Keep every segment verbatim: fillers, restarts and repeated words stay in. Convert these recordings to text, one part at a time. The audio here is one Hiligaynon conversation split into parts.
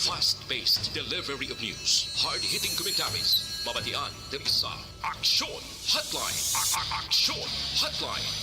Fast-paced delivery of news, hard-hitting commentaries, mabatian diri sa Aksyon Hotline. A- a- Aksyon Hotline.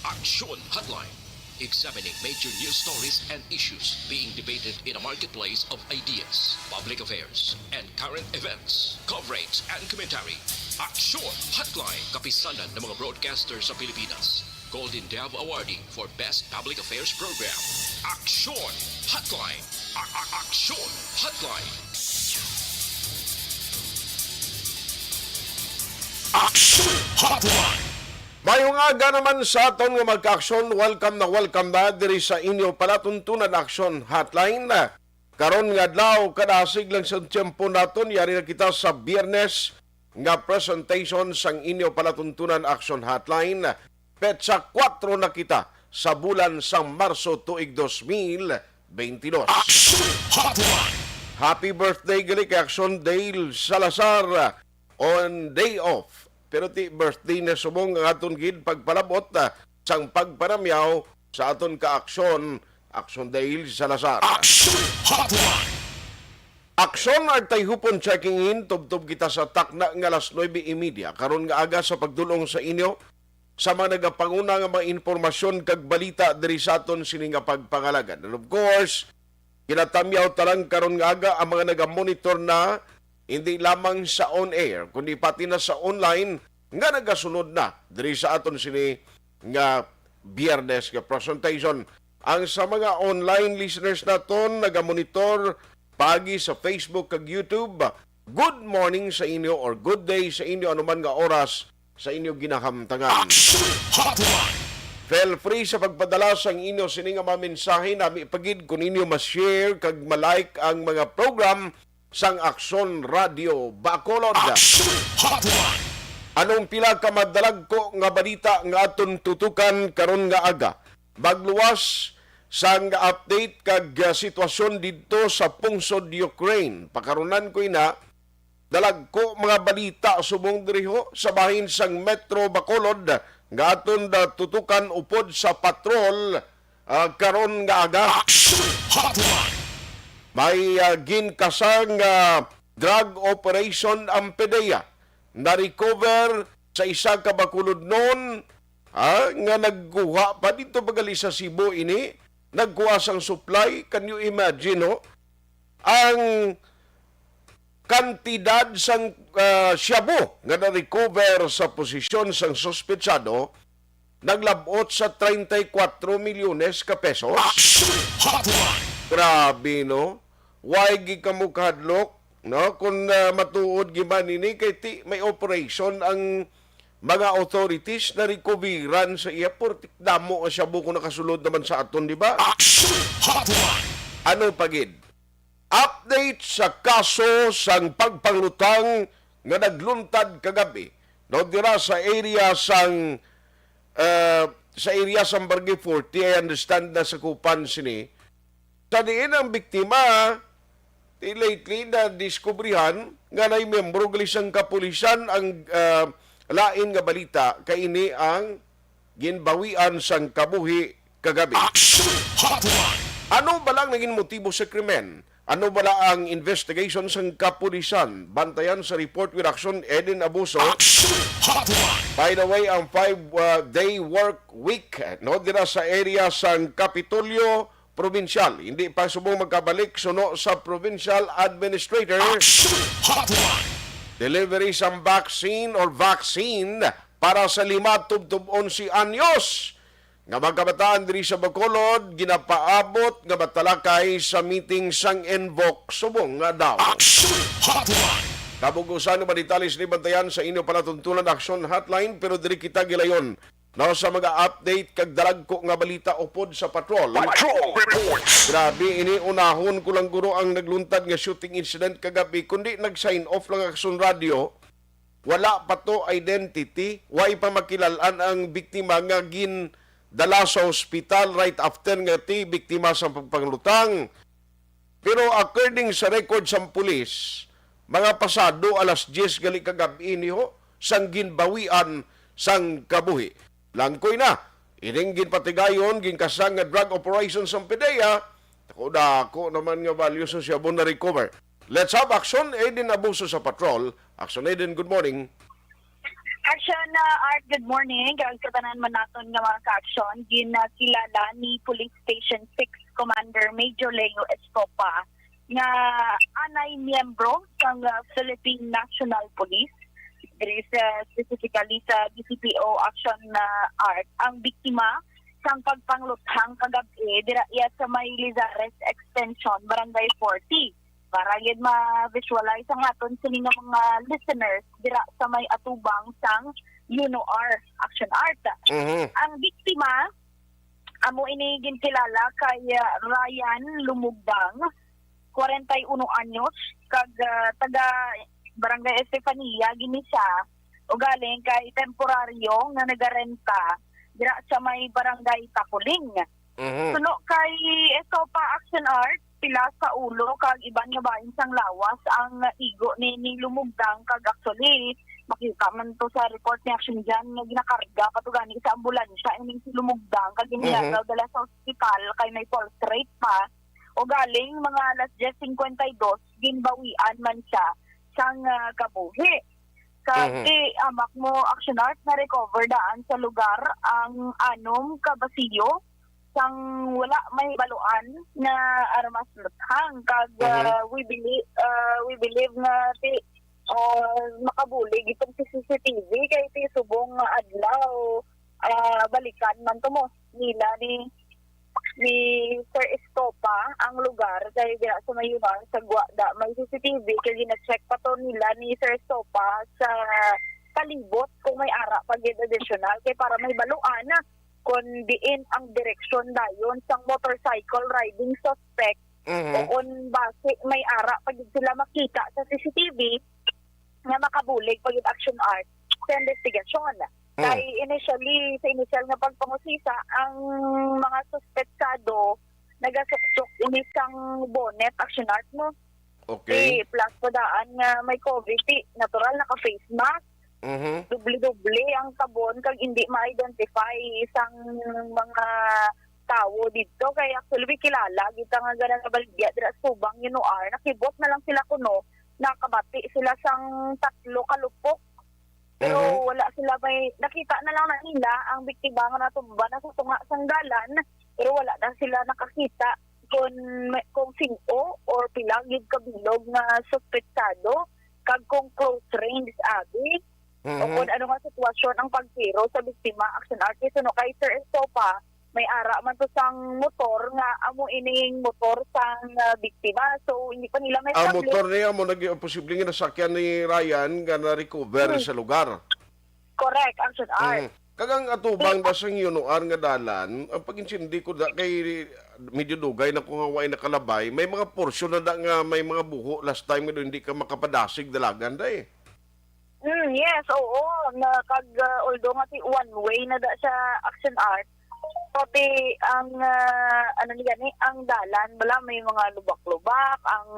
Aksyon Hotline. Examining major news stories and issues being debated in a marketplace of ideas, public affairs, and current events. Coverage and commentary. Aksyon Hotline. Kapisanan ng mga broadcaster sa Pilipinas. Golden Dove Awardee for Best Public Affairs Program. Aksyon Hotline. A- a- Aksyon Hotline. Aksyon Hotline. Mayong aga naman sa aton nga magka-aksyon. Welcome na welcome na diri sa inyo palatuntunan Aksyon Hotline. Karon nga adlaw, kadasig lang sa tiyempo naton, yari na kita sa Biyernes nga presentation sang inyo palatuntunan Aksyon Hotline. Petsa kuwatro na kita sa bulan sang Marso tuig dos mil beintidos. Aksyon Hotline. Happy birthday gali kay Aksyon Dale Salazar on day off. Pero ti birthday na subong ang aton gid pagpalabot, ah, sang pagpanamyaw sa aton ka-aksyon, Aksyon Dale Salazar. Aksyon Hotline. Aksyon Artay Hupon checking in, tubtob kita sa takna nga alas nuebe y media karon nga aga sa pagdulong sa inyo sa mga nagapanguna nga mga impormasyon kag balita diri sa aton sini nga pagpangalagad. And of course, ginatamyaw ta lang karon nga aga ang mga nagamonitor na hindi lamang sa on air, kundi pati na sa online nga nagasunod na diri sa aton sini nga Biyernes nga presentation. Ang sa mga online listeners naton nagamonitor paagi sa Facebook kag YouTube, good morning sa inyo or good day sa inyo anuman nga oras sa inyo ginahamtangan. Action Hotline. Feel free sa pagpadala sang inyo sini nga mga mensahe, nami pa gid kun inyo ma-share kag ma-like ang mga program sang Aksyon Radio Bacolod. Action Hotline. Anong pila ka madalagko nga balita nga aton tutukan karon nga aga? Magluwas sang update kag, ah, sitwasyon didto sa pungsod Ukraine. Pakarunan ko ina, dalagko mga balita subong diri ho sa bahin sang Metro Bacolod nga aton da tutukan upod sa patrol, ah, karon nga aga. Action Hotline. May, ah, ginkasang, ah, drug operation ang PDEA. Na-recover sa isa ka bakulod noon, ah, nga nagkuha pa dito bagali sa Cebu ini, nagkuha sang supply. Can you imagine, no? Ang kantidad sang, ah, shabu nga na-recover sa posisyon sang suspetsado naglab-ot sa treinta y cuatro milyones ka pesos. Action Hotline. Grabe, no? Why gid kamo kahadlok, no? Kung, ah, matuod gid man ini, kay ti may operation ang mga authorities, na-recoveran sa iya, purtik damo nga shabu kung nakasulod naman sa aton, di ba? Action Hotline. Ano pa gid? Update sa kaso sang pagpanglutang nga nagluntad kagabi, no, dira sa area sang, eh, sa area sang Barangay forty, I understand na sakupan sini. Sa diin ang biktima, ti lately na diskubrihan nga nay miyembro gali sang kapulisan ang, eh, lain nga balita kay ini ang ginbawian sang kabuhi kagabi. Action Hotline. Ano bala ang naging motibo sa krimen? Ano bala ang investigation sang kapulisan? Bantayan sa report with action, Eden Abuso. Action Hotline. By the way, ang five, uh, day work week, no, dira sa area sang Kapitolyo Probinsyal, hindi pa subong magkabalik suno sa provincial administrator. Action Hotline. Delivery sang vaccine or vaccine para sa lima tubtob onse anyos nga mga kabataan diri sa Bacolod ginapaabot nga matalakay sa meeting sang Invoke subong nga daw. Action Hotline. Kabug-usan nga mga detalye sini bantayan sa inyo palatuntunan Action Hotline, pero diri kita gilayon, no, sa mga update kag dalagko nga balita upod sa patrol. Patrol reports. Grabe, ini unahon ko lang guro ang nagluntad nga shooting incident kagabi, kundi nag-sign off lang Action Radio. Wala pa to identity, way pa makilal-an ang biktima nga gindala sa ospital right after nga ti biktima sa pagpanglutang. Pero according sa record sang pulis, mga pasado alas diyes gali kagab-i niho sang ginbawian sang kabuhi. Langkoy na, ining ginpatigayon, ginkasang nga drug operation sang PDEA, Ako, dako naman nga value sa Shabu na recover. Let's have Action Aid in Abuso sa Patrol. Action Aid in, good morning. Action, uh, Art, good morning. Kag sa tanan man naton nga mga ka-action, ginakilala ni Police Station six Commander Major Leo Escopa nga anay miyembro sang uh, Philippine National Police. Diri sa specifically sa D C P O Action, uh, Art, ang biktima sang pagpangluthang kagabi dira iya sa may Lizares Extension, Barangay forty. Para gid ma-visualize ang aton sini nga mga listeners dira sa may atubang sang Yuno R Action Art. Mhm. Ang biktima amo ini ginkilala kay uh, Ryan Lumugdang, kwarenta y uno anyos, kag uh, taga Barangay Estefania gini siya, ugaling kay temporaryo nga nagarenta dira sa may Barangay Takuling. Mhm. Suno kay Estopa Action Art, pila sa ulo kag iban nga bahin sang lawas ang igo ni, ni Lumugdang, kag actually makita man to sa report ni Action Jan nga ginakarga pa to gani sa ambulansya ining si Lumugdang kag ginhilagaw dala sa ospital kay may pulse rate pa. O galing mga alas diyes cincuenta y dos, ginbawian man siya sang uh, kabuhi. Kag Mhm. ti amak mo Action Art, na-recover daan sa lugar ang anom ka basiyo sang wala mahibaluan nga armas luthang. Kag Mhm. uh, we believe uh, we believe nga ti uh, makabulig itong C C T V kay ti subong nga adlaw uh, balikan man to mo nila ni ni Sir Estopa ang lugar kay diha sa Mayunan sa Guada may C C T V kay gina-check pa to nila ni Sir Estopa sa palibot kung may ara pa gid additional kay para mahibaluan na kung diin ang direksyon dayon sang motorcycle riding suspect o Mhm. kung basi may ara pa gid sila makita sa C C T V nga makabulig pa gid Action Art sa investigasyon. Mm. Kay initially, sa initial nga pagpangusisa, ang mga suspetsado nagasuksok ini sang bonnet Action Art mo. Okay. Eh, plus pa daan nga may COVID, ti, natural naka-face mask, Mhm. doble-doble ang tabon kag hindi ma-identify sang mga tawo dito. Kay actually, may kilala kita nga gana nga baligya dira sa Tubang, Yuno R. Nakibot na lang sila kuno, nakabati sila sang tatlo ka lupok. Pero Mhm. wala sila may, nakita na lang na nila ang biktima nga natumba na sa tunga sang dalan, pero wala na sila nakakita kung, kung sin-o or pila gid ka bilog nga suspetsado kag kung close range abi o Mhm. kung ano nga sitwasyon ang pagtiro sa biktima. Action Art, suno kay Sir Estopa, may ara man to sang motor nga amo ining motor sang uh, biktima. So hindi pa nila may Ang motor niya mo nag posibleng nasakyan ni Ryan nga na-recover Hmm. sa lugar. Correct, Action Art. Mm. Kag ang atubang da sang Yuno R nga dalan, ang pag-intindi ko da kay medyo dugay na ko nga way nakalabay, may mga porsyon na da nga may mga buho last time nga hindi ka makapadasig dalagan da eh. Mm, yes, oo. Na, kag uh, although nga si one way na da siya Action Art, pati ang uh, ano ni gani, ang dalan bala may mga lubak-lubak ang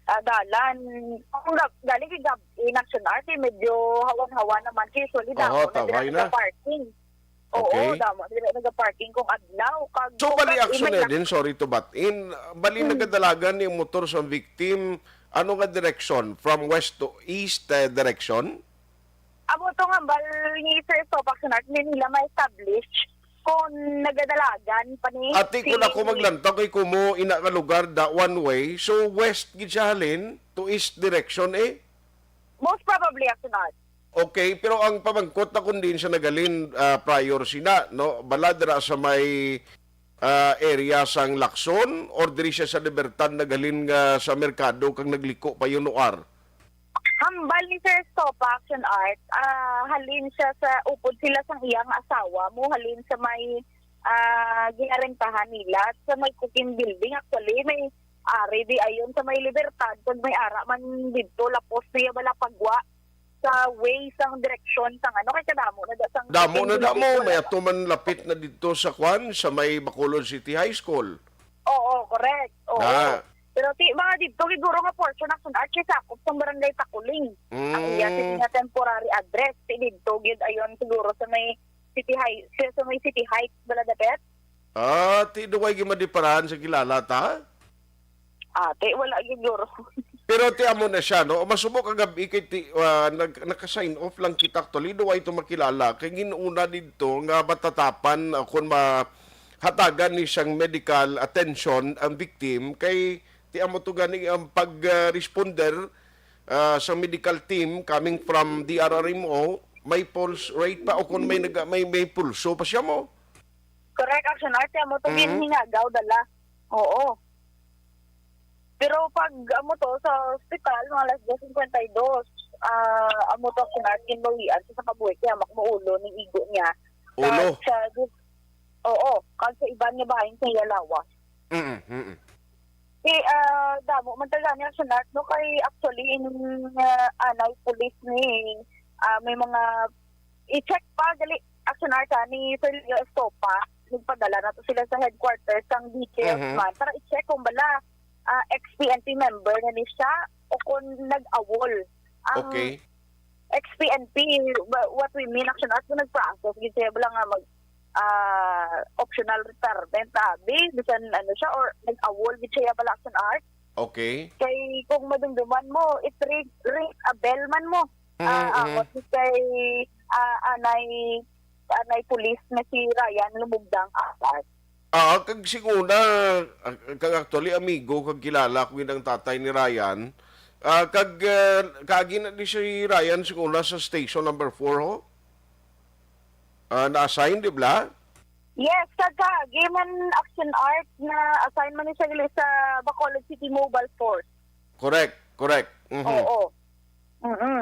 uh, dalan. Kung ga- galing kay gab in Action Art, eh, medyo hawan-hawan naman. Kay usually damo Oo, na dira taway na. Nag-parking. Oo, Okay. Damo dira nag-parking kung adlaw. Kag So, kung bali, kag Action imay Art, sorry to butt in, bali Hmm. nagadalagan ni motor sa victim, ano nga direksyon? From west to east eh, direction? Amo to nga bal ni Sir Sopak Sunart, hindi nila ma-establish kung nagadalagan pa ni Ati ko si- na ko maglantaw kay kumo ina nga lugar da one way. So west gid siya halin to east direction eh. Most probably, Action Art. Okay, pero ang pamangkot na kung diin siya nagalin ah, prior sina, no? Bala dira sa may ah, area sang Lacson or diri siya sa Libertad naghalin nga sa merkado kag nagliko pa Yuno R? Hambal ni Sir Sopak Action Art, ah, halin siya sa upod sila sang iyang asawa mo, halin sa may ah, ginarentahan nila sa may cooking building. Actually, may ari di ayon sa may Libertad, kag may ara man didto, lapos niya bala pagwa sa way sang direksyon sang ano, kay kadamo na da sang Damo na cooking damo, building. may ato man lapit na didto sa kwan, sa may Bacolod City High School. Oo, correct. Oo. Ah. Pero ti mga didto siguro nga portion Action Art kay sakop sa barangay Takuling. Ang iya Mm. city nga temporary address, ti didto gyud ayon siguro sa may City High, sa, sa may City Heights bala dapit. Ah, ti duway gyud madiparahan sa kilala ta? Ate, wala gyud, guro. Pero ti amo na siya, no? Masubo ka gabi kay ti, ah, nag-, naka-sign off lang kita actually. Duway to makilala. Kay ginuna didto nga matatapan, ah, kung mahatagan ni siyang medical attention ang victim, kay ti amo to gani ang pag, ah, responder, ah, sa medical team coming from D R R M O, may pulse rate pa o kung may naga-, may, may pulso pa siya mo. Correct, Action Art, amo to Mhm. ginhingagaw dala. Oo. Pero pag amo to sa ospital, mga alas dos cincuenta y dos, ah, amo to, Action Art, ginbawian sa kabuhi, kay hamak mo ulo ning igo niya. Ulo? Kag sa, oo, kag sa iban nga bahin sa iya lawas. Mm, mm. Di, ah, damo man talaga ni Action Art, no? Kay actually, in, ah, anay police ni, ah, may mga i-check pa, gali, Action Art, ah, ni Sir Leo Estopa, nagpadala na to sila sa headquarters sang D T F Mhm. man para i-check kung bala, ah, ex-P N P member na ni siya o kung nag-awol. Ang Okay. ex-P N P, wha-, what we mean, Action Art, kung nag-process, gid siya bala nga mag, ah, optional retirement, abi, bisan ano siya, or nag-awol, gid siya bala, Action Art. Okay. Kay kung madumduman mo, it ring, ring a bell man mo. Mm, Ah, mm. Ako si kay, ah, anay, anay pulis na si Ryan Lumugdang Alas. Ah, kag singuna, ah, kag actually amigo kag kilala ko gid ang tatay ni Ryan. Ah, kag, ah, kaagi na di si Ryan singuna sa station number four, ho? Ah, na-assign, di ba? Yes, kag kaagi man, Action Art, na-assign man ni siya sa Bacolod City Mobile Force. Correct, correct. Mhm. Oo. Mm-mm.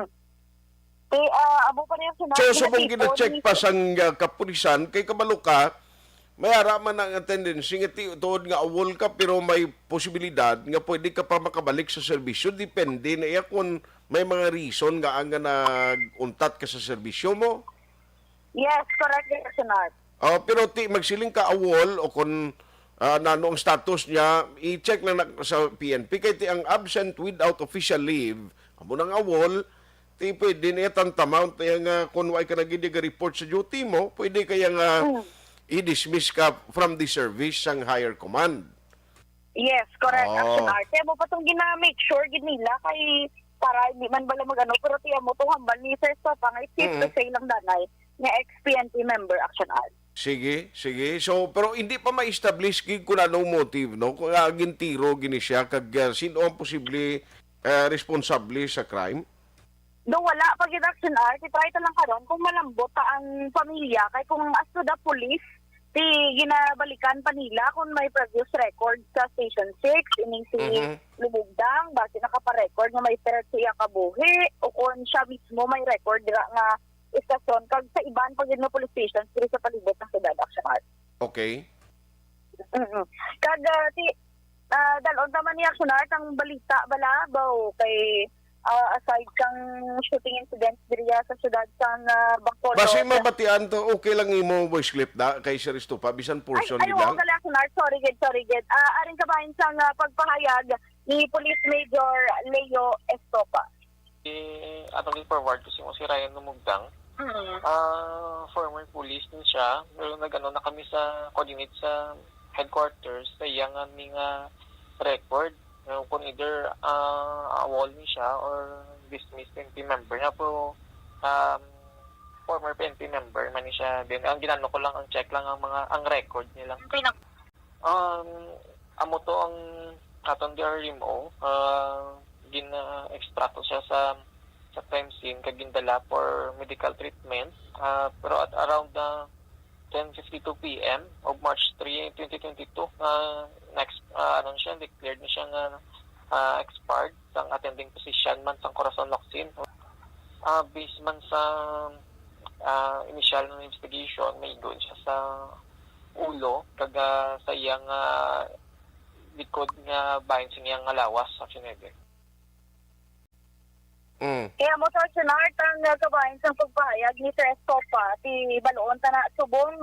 Kay, ah, amo pa niya sinabi So, na subong people gina-check ni pa sang, ah, kapulisan, kay kabalo ka, may ara man ang tendency nga ti-, tuod nga awol ka, pero may posibilidad nga pwede ka pa makabalik sa serbisyo. Depende na iya kung may mga reason nga ang nga nag-untat ka sa serbisyo mo. Yes, correct, Action Art. Oh, pero ti magsiling ka awol o kung, ah, nano ang status niya, i-check lang na sa P N P. Kay ti ang absent without official leave, amo nang awol, ti pwede niya tantamount niya nga kung wa ka na gid ga-report sa duty mo, pwede kaya nga Mm. i-dismiss ka from the service sang higher command. Yes, correct. Oh. Action Art. Kaya mo pa itong gina-make sure gid nila kay para hindi man bala mag-ano, pero tiyan mo itong hambal ni Sir Sopa nga it's safe to Mm. say lang, danay, nga ex-P N P member, Action Art. Sige, sige. So, pero hindi pa ma-establish gid kung anong motive, no? Kung, ah, gintiro gini siya, kag, ah, sino ang posible, ah, responsable sa crime? Do wala pa gid, Action Art, i-try ta lang karon kung malambot ta ang pamilya, kay kung as to the police, ti ginabalikan pa nila kung may previous record sa Station six, ining si Mhm. Lumugdang, basi nakaparecord nga may threat sa iya kabuhi, o kung siya mismo may record dira nga istasyon, kag sa iban pa gid nga police stations diri sa palibot ng syudad, Action Art. Okay. Mm-mm. Kag, ah, ti, ah, dalon ta man ni Action Art ang balita bala, baw, kay, ah, aside kang shooting incident diriya sa syudad sang, ah, Bacolod. Basi mabatian to, okay lang imo voice clip da kay Sir Estopa, bisan portion Ay, ay, gid oo, lang. Gali, Action Art. Sorry gid, sorry gid. Ah, aring kabahin sang, ah, pagpahayag ni Police Major Leo Estopa. Eh, atong gi-forward ko si, si Ryan Lumugdang. Mm. Ah, former police din siya. Pero nag-ano na kami sa coordinate sa headquarters sa iya nga ni nga record. Pero kung either, ah, awol ni siya or dismissed P N P member niya, pero, um, former P N P member man ni siya. Then, ang ginano ko lang, ang check lang ang mga, ang record nila. Pinag- Um, amo to ang aton D R M O, ah, gina-extract siya sa, sa crime scene kag gindala for medical treatment. Ah, pero at around the ten fifty-two P M of March three, twenty twenty-two, ah, next, ah, ano siya, declared na siya nga, ah, expired sang attending physician man sang Corazon Locsin. Ah, based man sa, ah, initial nga investigation, may igo siya sa ulo, kag, ah, sa iyang, ah, likod nga bahin sa iyang nga lawas, Action Art. Mm. Kaya mo sa Action Art ang, ah, kabahin sang pagpahayag ni Sir Estopa, ti baloon ta na subong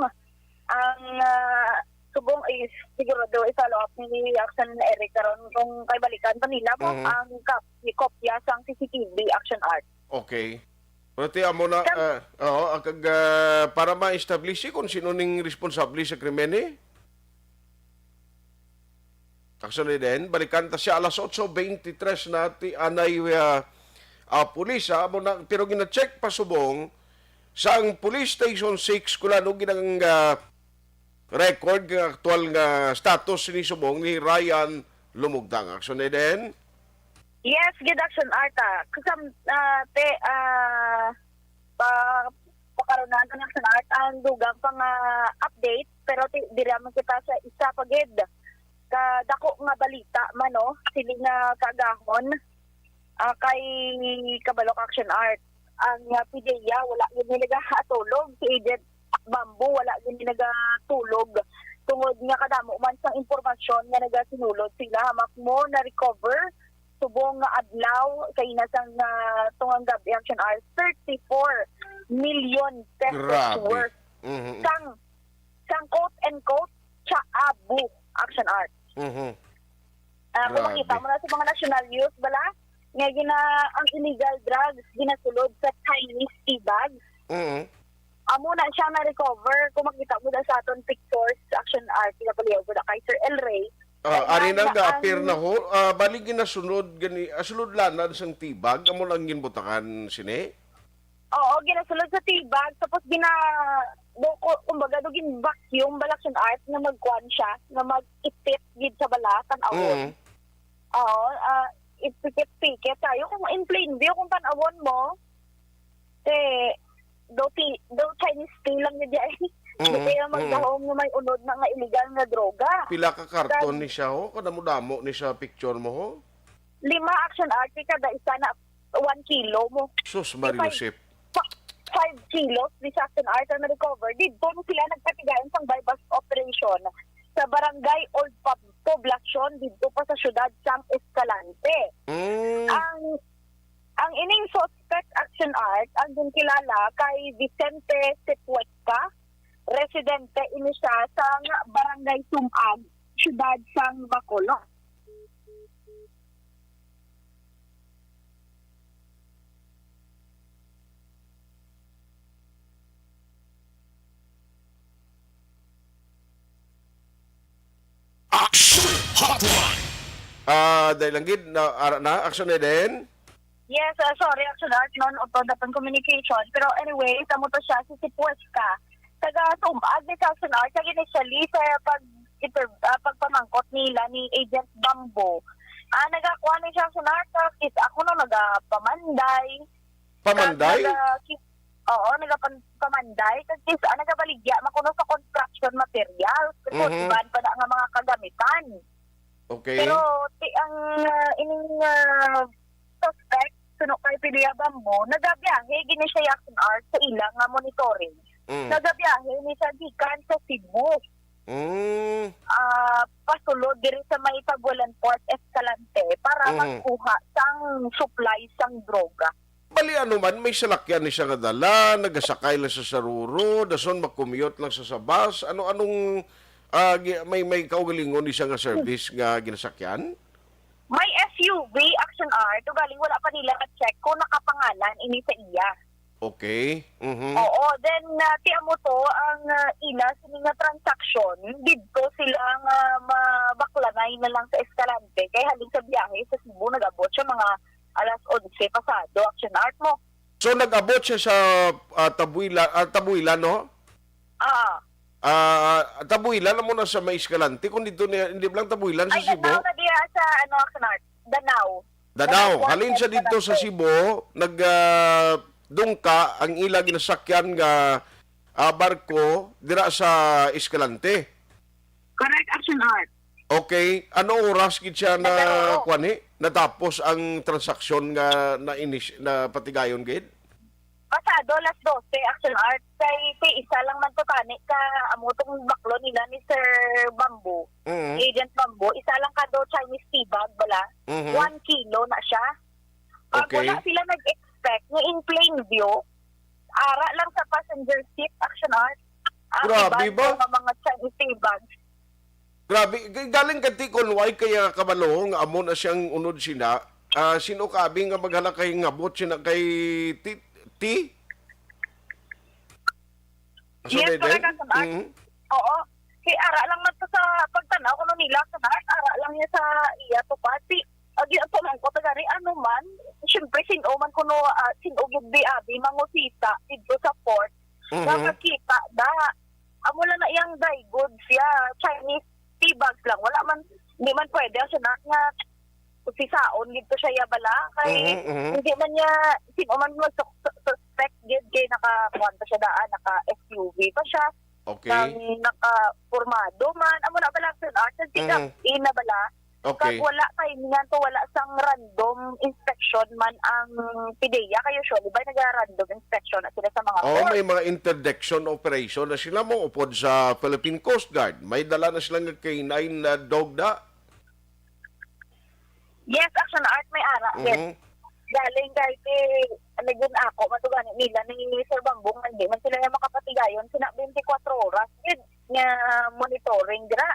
ang, ah, subong is sigurado i-follow up ni Action Eric karon kung kay balikan pa nila mo Mhm. ang kap-, kopya sang C C T V, Action Art. Okay. Pero ti amo na, Kam- ah, oo, ang kag, ah, para ma-establish kung sino ning responsable sa krimen, eh? Actually din, balikan ta siya alas otso beintitres na ti anay, ah, ah, pulis, ah, amo na, pero gina-check pa subong sa ang Police Station six, kulang ginang, ah, record nga aktual nga status ni subong ni Ryan Lumugtang. Actually din. Yes, good, Action Art, ah. Kusam, ah, te, ah, pa, pakarunan ang Action Art ang dugang pa nga update, pero ti, diri man kita sa isa pa gid. Kadako nga balita man, no, sini nga kaagahon, ah, kay kabalo ka, Action Art. Ang, ah, PDEA, wala gid ni nagahatulog. Si Agent Bamboo, wala gid ni nagatulog. Tungod nga kadamo man sang impormasyon nga nagasinulod sila, hamak mo na-recover subong nga adlaw, kay nasa nga tungang gabi, Action Art, thirty-four million pesos Grabe. worth Mhm. sang, sang quote and quote, shabu, Action Art. Mhm. Ah, kung Grabe. makita mo na sa mga national news, bala, nga gina, ang illegal drugs ginasulod sa Chinese tea bags. Mhm. Amo na siya na-recover. Kung makita mo na sa aton pictures, Action Art, nga palihog na kay Sir El Rey. Ah, Kaya ari na nga, ga-appear ang na ho. Ah, bali ginasunod gani, ah, sulod lanad sang tea bag, amo lang ginbutakan sini? Oo, ginasulod sa tea bag, tapos gina, do, ku-, kumbaga, do gin-vacuum, bala, Action Art, nga magkuan siya, nga mag-ipit gid sa bala, tan-awon. Mm. Oo, ah, ipikit-pikit tayo. Kung in plain view, kung tan-awon mo, eh, do ti-, do Chinese tea lang na diay. Mm, Di kaya mm. magdahom nga may unod na nga illegal nga droga. Pila ka karton Kag ni siya, ho? Kadamo-damo ni sa picture mo, ho? Lima, Action Art, kada isa na one kilo mo. Sus, Di Marie five, Josep. fa-, five kilos ni sa Action Art ang na-recover. Didto mo sila nagpatigayon sang buy-bust operation sa Barangay Old Pab-, Poblacion, didto pa sa siyudad sang Escalante. Mm. Ang, ang ining suspect, Action Art, ang ginkilala kay Vicente Sepuesca, residente ini siya sa Barangay Sumag, siyudad sang Bacolod. Action Hotline. Ah, dahil lang gid na, ara na, action na din. Yes, ah, sorry, Action Art, non, upod atong communication. Pero anyway, amo to siya, si Sepuesca. Taga Sumag ni sa Action Art, kag initially sa pag, inter-, ah, pagpamangkot nila ni Agent Bamboo. Ah, nagakuha ni siya, Action Art, ah, kis-, ako no, nagapamanday. Pamanday? Kag naga-, kis-, oo, nagapan-, pamanday. Kag kis-, ah, nagabaligya man kuno sa construction materials. Kag Mhm. iban pa na nga mga kagamitan. Okay. Pero ti-, ang, ah, ining, ah, suspect, suno kay PDEA Bamboo, nagabiyahe gid ni siya, Action Art, sa ila nga monitoring. Mm. Nagabiyahe ni siya gikan sa Cebu. Mm. Ah, pasulod diri sa may Tabulan Port, Escalante, para Mhm. magkuha sang supply sang droga. Bali, ano man, may salakyan ni siya nga dala, nagasakay lang sa saruro, dason makumiyot lang sa sabas. Ano, anong, ah, gi-, may, may kaugalingon ni siya nga service nga ginasakyan? May S U V, Action Art, ugaling wala pa nila ka-check kung nakapangalan ini sa iya. Okay. Mhm. Oo, then, ah, ti amo to ang, ah, ila sini nga transaksyon, didto sila nga mabaklanay na lang sa Escalante, kay halin sa biyahe sa Cebu, nag-abot siya mga alas onse pasado, Action Art mo. So, nag-abot siya sa, ah, Tabuila-, ah, Tabuilan, no? Ah. Ah, Tabuilan amo na sa may Escalante, kung dito niya, hindi lang Tabuilan sa Ay, Cebu? Danao na diya sa, ano, Action Art. Danao. Danao. Danao, Halin sa Quarter, dito sa Barangay. Cebu, nag, ah, dungka ang ila ginasakyan nga, ah, barko dira sa Escalante. Correct, Action Art. Okay, ano oras gid siya na, Nagkaroon. kuwan, eh? Natapos ang transaksyon nga na inis-, na patigayon gid? Pasado alas dose, Action Art. Kay, kay isa lang man to tani ka, amo tong baklo nila ni Sir Bamboo, Mm. Agent Bamboo. Isa lang ka do Chinese tea bag, bala. Mhm. One kilo na siya. Pag Okay. wala sila nag-expect nga in plain view, ara lang sa passenger seat, Action Art, ang Grabe iban ba? Nga mga Chinese tea bags. Grabe, g-, galing ka ti kon why kaya kabalo nga amo na siyang unod sina, ah, sino ka abi nga maghala kay ngabot sina kay ti, ti? Yes, Deden? Correct, Action Art. Mhm. Oo. Kay ara lang man to sa pagtanaw kuno nila, Action Art, ara lang niya sa iya tupad. Ti, agi ang pamangkot gani, ano man, siyempre, sin-o man kuno, ah, sin-o gid bi abi mangusisa didto sa port, Mhm. nakakita da. Amo lang na iyang dry goods siya, Chinese tea bags lang. Wala man, hindi man pwede, Action Art, nga sisaon gid to siya, ya bala. Kay Mhm, mhm. hindi man niya, sin-o man mo sus-, sus-, suspect gid kay naka, kuwan pa siya daan, naka S U V pa siya. Okay. Nang naka-pormado man. Amo na bala, Action Art, nag-pick up Mhm. in na bala. Okay. Kag wala kay niya to, wala sang random inspection man ang PDEA. Kay usually ba naga-random inspection na sila sa mga Oh, port? May mga interdiction operation na sila mo upod sa Philippine Coast Guard. May dala na sila nga K nine na dog da. Yes, Action Art, may ara gid. Mhm. Galing kay ti, ano gid ako, matugani nila ni Sir Bambong, hindi man sila nga makapatigayon sina twenty-four oras gid nga monitoring dira.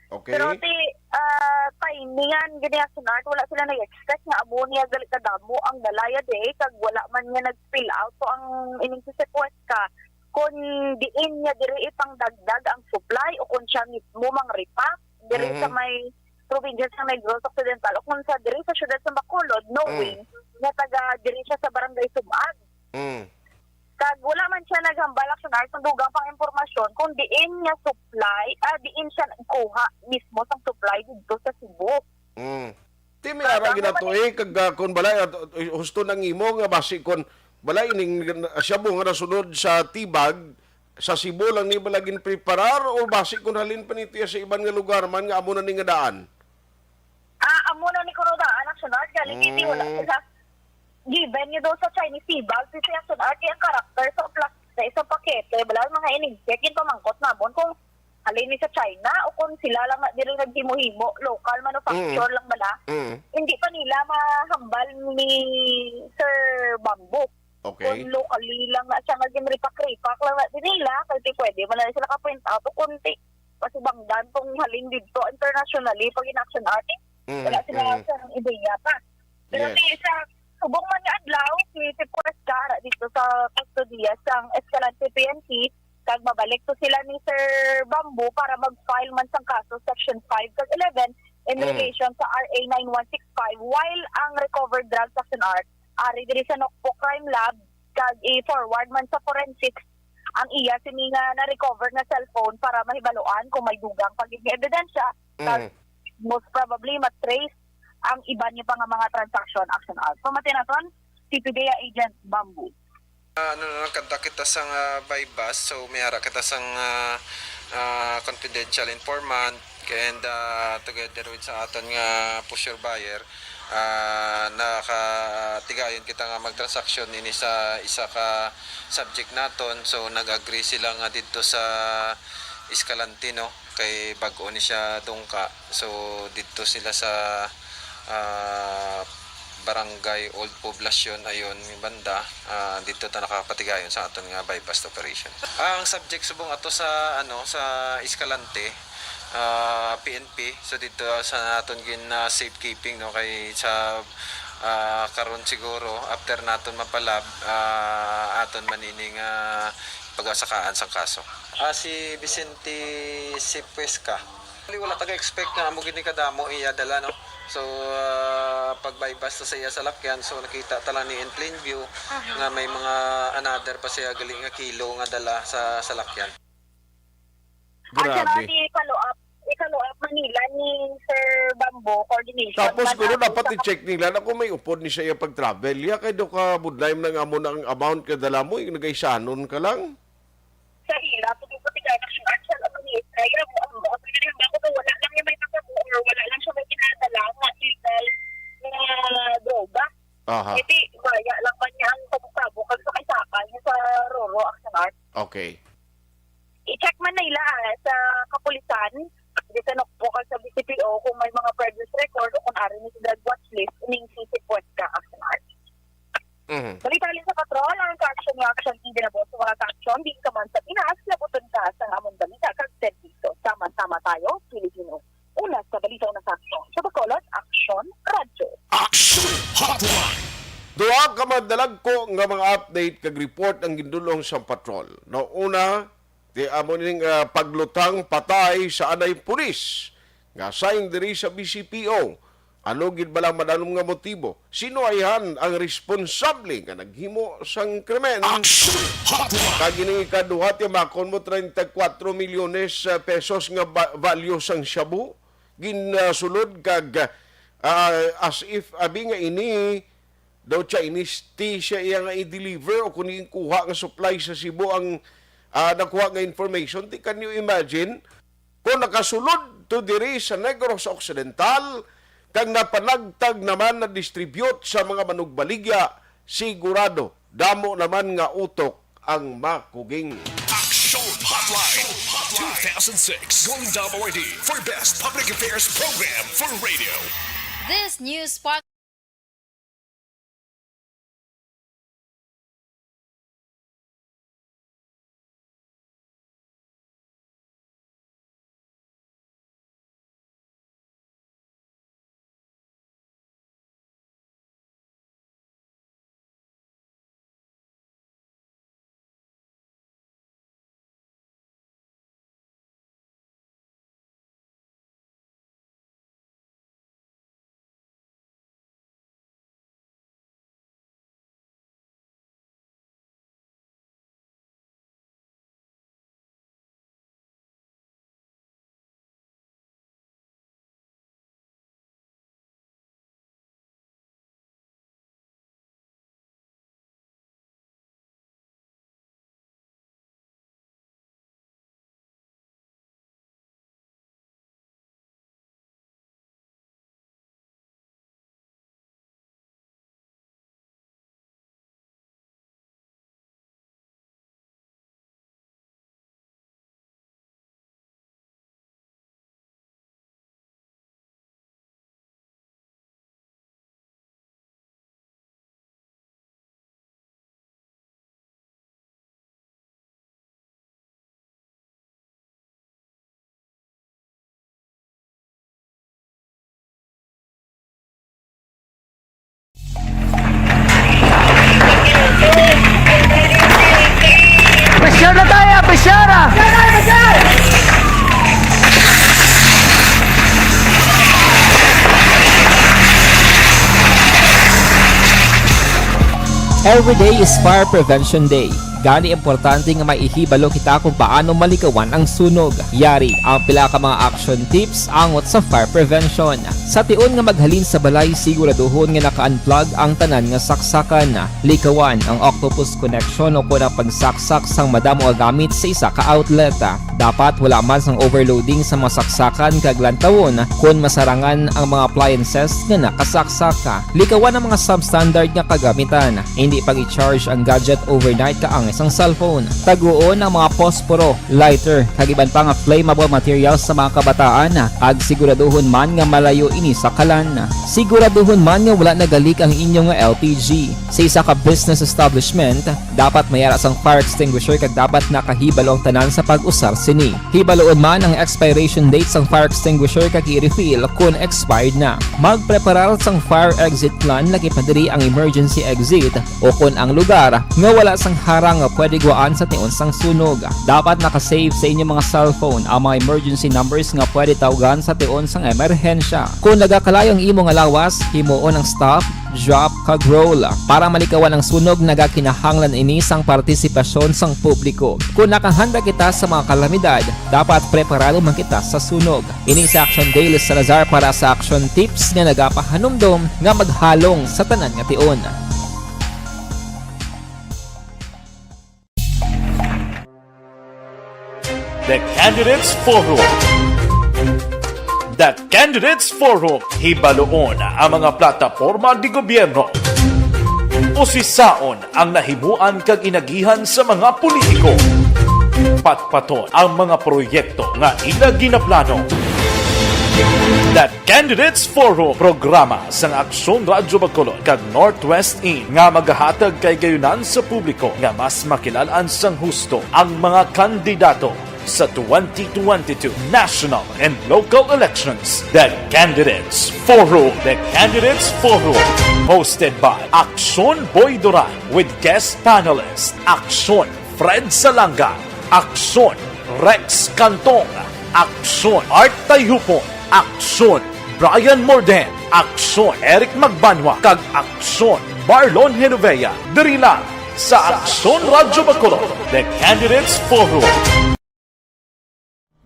Okay. Pero ti, ah, timingan gid ni Action Art, wala sila nag-expect nga amo niya gali kadamo ang dalaya day, kag wala man niya nag-spill out to ang ining si Sepuesca, kung diin niya diri ipangdagdag ang supply o kung siya mismo mang-repack diri sa Mhm. may probinsya sa Negros Occidental o kung sa diri sa siyudad sa Bacolod, knowing Mm. nga taga diri siya sa Barangay Sumag. Mm. Kag wala man siya naghambal, Action Art, sa dugang pang impormasyon kung diin nga supply, ah, diin siya nagkuha mismo sang supply didto sa Cebu. Mm. Ti may Kag ara ang gina to, mga eh, kag, ah, kun balay, ah, husto nang imo nga basi kun balay ining siya mo nga nasunod sa tibag, sa Cebu lang ni bala ginpreparar o basi kun halin pa ni tiya sa iban nga lugar man nga amo na ni nga daan? Ah, amo na ni kuno daan, Action Art, galing hindi wala Mm. sila. Given nga daw sa Chinese tibag, si Action Art, ang karakter sa plastic, sa pakete, bala, mga ining check, ginpamangkot namon kung halin ni sa China o kung sila lang na diri naghimo-himo, local manufacture Mm. lang bala. Mm. Hindi pa nila mahambal ni Sir Bamboo. Okay. Kung locally lang na siya nga ginripak-ripak lang na din nila, kay di pwede man na sila ka-print out o kung ti, pasubangdan kung halin didto internationally pag in-Action Art, eh. Mm, Wala sila mm. sa ideya pa. Pero Yes. si, sa subong man nga adlaw, si, si Puesca ara dito sa kustodiya sang Escalante P N P, kag mabalik to sila ni Sir Bamboo para mag-file man sang kaso Section five kag eleven in Mm. relation sa R A nine one six five, while ang recovered drugs, Action Art, ari diri sa Nokpo Crime Lab, kag i-forward man sa forensics ang iya sini nga na-recover nga cellphone para mahibaluan kung may dugang pa gid nga ebidensya, kag Mm. most probably matrace ang iban niya pa nga mga transaction, Action Art. Pamati naton, C P D A Agent Bamboo. Ah, ano na lang, kanta kita sang, ah, buy bust. So, may ara kita sang, ah, ah, confidential informant and, ah, together with sa aton nga pusher buyer, ah, nakatigayon kita nga magtransaksyon ini sa isa ka subject naton. So, nag-agree sila nga didto sa Escalante, no? Kay bag-o ni siya dungka. So, didto sila sa, ah, Barangay Old Poblacion, ayon, nga banda, ah, didto ta nakapatigayon sa aton nga buy bust operation. Ang subject subong ato sa, ano, sa Escalante, ah, P N P. So, didto sa aton gin, ah, safekeeping, no, kay sa, ah, karon siguro, after naton mapalab, ah, aton man ining, ah, pagasakaan sang kaso. Ah, si Vicente Sipuesca. Wala taga-expect nga amo gid ni kadamo iya dala, no? So, ah, pag-buy bust sa iya salakyan, so nakita ta lang ni in plain view Aha. nga may mga another pa siya gali nga kilo nga dala sa salakyan. Ah, sir, Grabe. Ate, follow up. I-follow up man nila ni Sir Bamboo, coordination Tapos, man guro, ang dapat sa i-check nila na kung may upod ni siya yung pag-travel. Ya, kay do ka budlay man ang amo na ang amount ka dala mo, yung nagaisanon ka lang. Sa ila, kung yung puti ka, action, action, ano ni Israel, mo, ang mga pwede ba ko, wala lang yung may nakabo or wala lang siya may ginadala, nga illegal na droga. Aha. Eh, di, baya lang man niya ang tabok-tabok, ang sakay-sakay niya sa Roro, Action Art. Okay. I-check man na ila, ah, sa kapulisan, di sa Nokpo kag sa B C P O, kung may mga previous record o kung ari ni sa drug watch list, ining si Puesca, Action Art. Mhm. Balita halin sa patrol, ang ka-action nga action, hindi na buot sa mga ka-action, di ka man sa Pinas, labuton ka sa amon balita kag serbisyo. Sama-sama tayo, Pilipino. Una sa balita, una sa aksyon. Sa Bacolod, Aksyon Radyo. Action Hotline. Duha ka madalagko nga mga update kag report ang gindulong sa patrol. No, una, Amo ning, ah, paglutang patay sa anay pulis nga sign diri sa B C P O. Ano gid bala ang madanom nga motibo? Sino ayhan ang responsable nga naghimo sang krimen? Action Hotline! Kag ining ikaduha, timakon mo treinta y cuatro milyones, ah, pesos nga ba-, value sang shabu. Ginasulod kag, ah, as if, abi nga ini daw Chinese tea siya iya nga i-deliver o kung ginkuha nga supply sa Cebu ang, ah, nakuha nga information. Ti, can you imagine? Kung nakasulod to diri sa Negros Occidental, kag napanagtag naman na distribute sa mga manugbaligya, sigurado, damo naman nga utok ang makuging. Action Hotline two thousand six Golden Dove Awardee for Best Public Affairs Program for Radio. This news podcast Pressure na tayo, pressure! Every day is Fire Prevention Day. Gani, importante nga may ihibalo kita kung paano malikawan ang sunog. Yari ang pila ka mga action tips angot sa fire prevention. Sa tion nga maghalin sa balay, siguraduhon nga naka-unplug ang tanan nga saksakan. Likawan ang octopus connection o kon ang pagsaksak sang madamo nga gamit sa isa ka outlet. Dapat wala man sang overloading sa mga saksakan kag lantawon kon masarangan ang mga appliances nga nakasaksak. Likawan ang mga substandard nga kagamitan. Indi pag-i-charge ang gadget overnight kaangay sang cellphone. Taguon ang mga posporo, lighter, kag iban pa nga flammable materials sa mga kabataan, kag siguraduhon man nga malayo ini sa kalan. Siguraduhon man nga wala nagalik ang inyo nga L P G. Sa isa ka business establishment, dapat may ara sang fire extinguisher kag dapat nakahibalo ang tanan sa pag-usar sini. Hibaloon man ang expiration date sang fire extinguisher kag i-refill kon expired na. Magpreparar sang fire exit plan, lakip na diri ang emergency exit o kon ang lugar nga wala sang harang nga pwede gwaan sa tion sang sunog. Dapat naka-save sa inyo mga cellphone ang mga emergency numbers nga pwede tawgan sa tion sang emerhensya. Kon nagakalayo ang imo nga lawas, himuon ang stop, drop, kag roll. Para malikawan ang sunog, nagakinahanglan ini sang partisipasyon sang publiko. Kon nakahanda kita sa mga kalamidad, dapat preparado man kita sa sunog. Ini si Action Dale Salazar para sa Action Tips nga nagapahanumdom nga maghalong sa tanan nga tion. The Candidates Forum. The Candidates Forum, hibaloon ang mga plataporma de gobyerno. Usisaon ang nahimuan kag inagihan sa mga politiko. Patpaton ang mga proyekto nga ila ginaplano. The Candidates Forum, programa sang Aksyon Radyo Bacolod kag Northwest In nga magahatag kahigayonan sa publiko nga mas makilal-an sang husto ang mga kandidato sa twenty twenty-two national and local elections. The Candidates Forum. The Candidates Forum, hosted by Aksyon Boy Duran with guest panelist Aksyon Fred Salanga, Aksyon Rex Cantong, aksyon. Art Tayhupon, aksyon. Brian Morden, aksyon. Eric Magbanwa, kag aksyon. Marlon Genovea, diri lang sa Aksyon Radyo Bacolod, The Candidates Forum.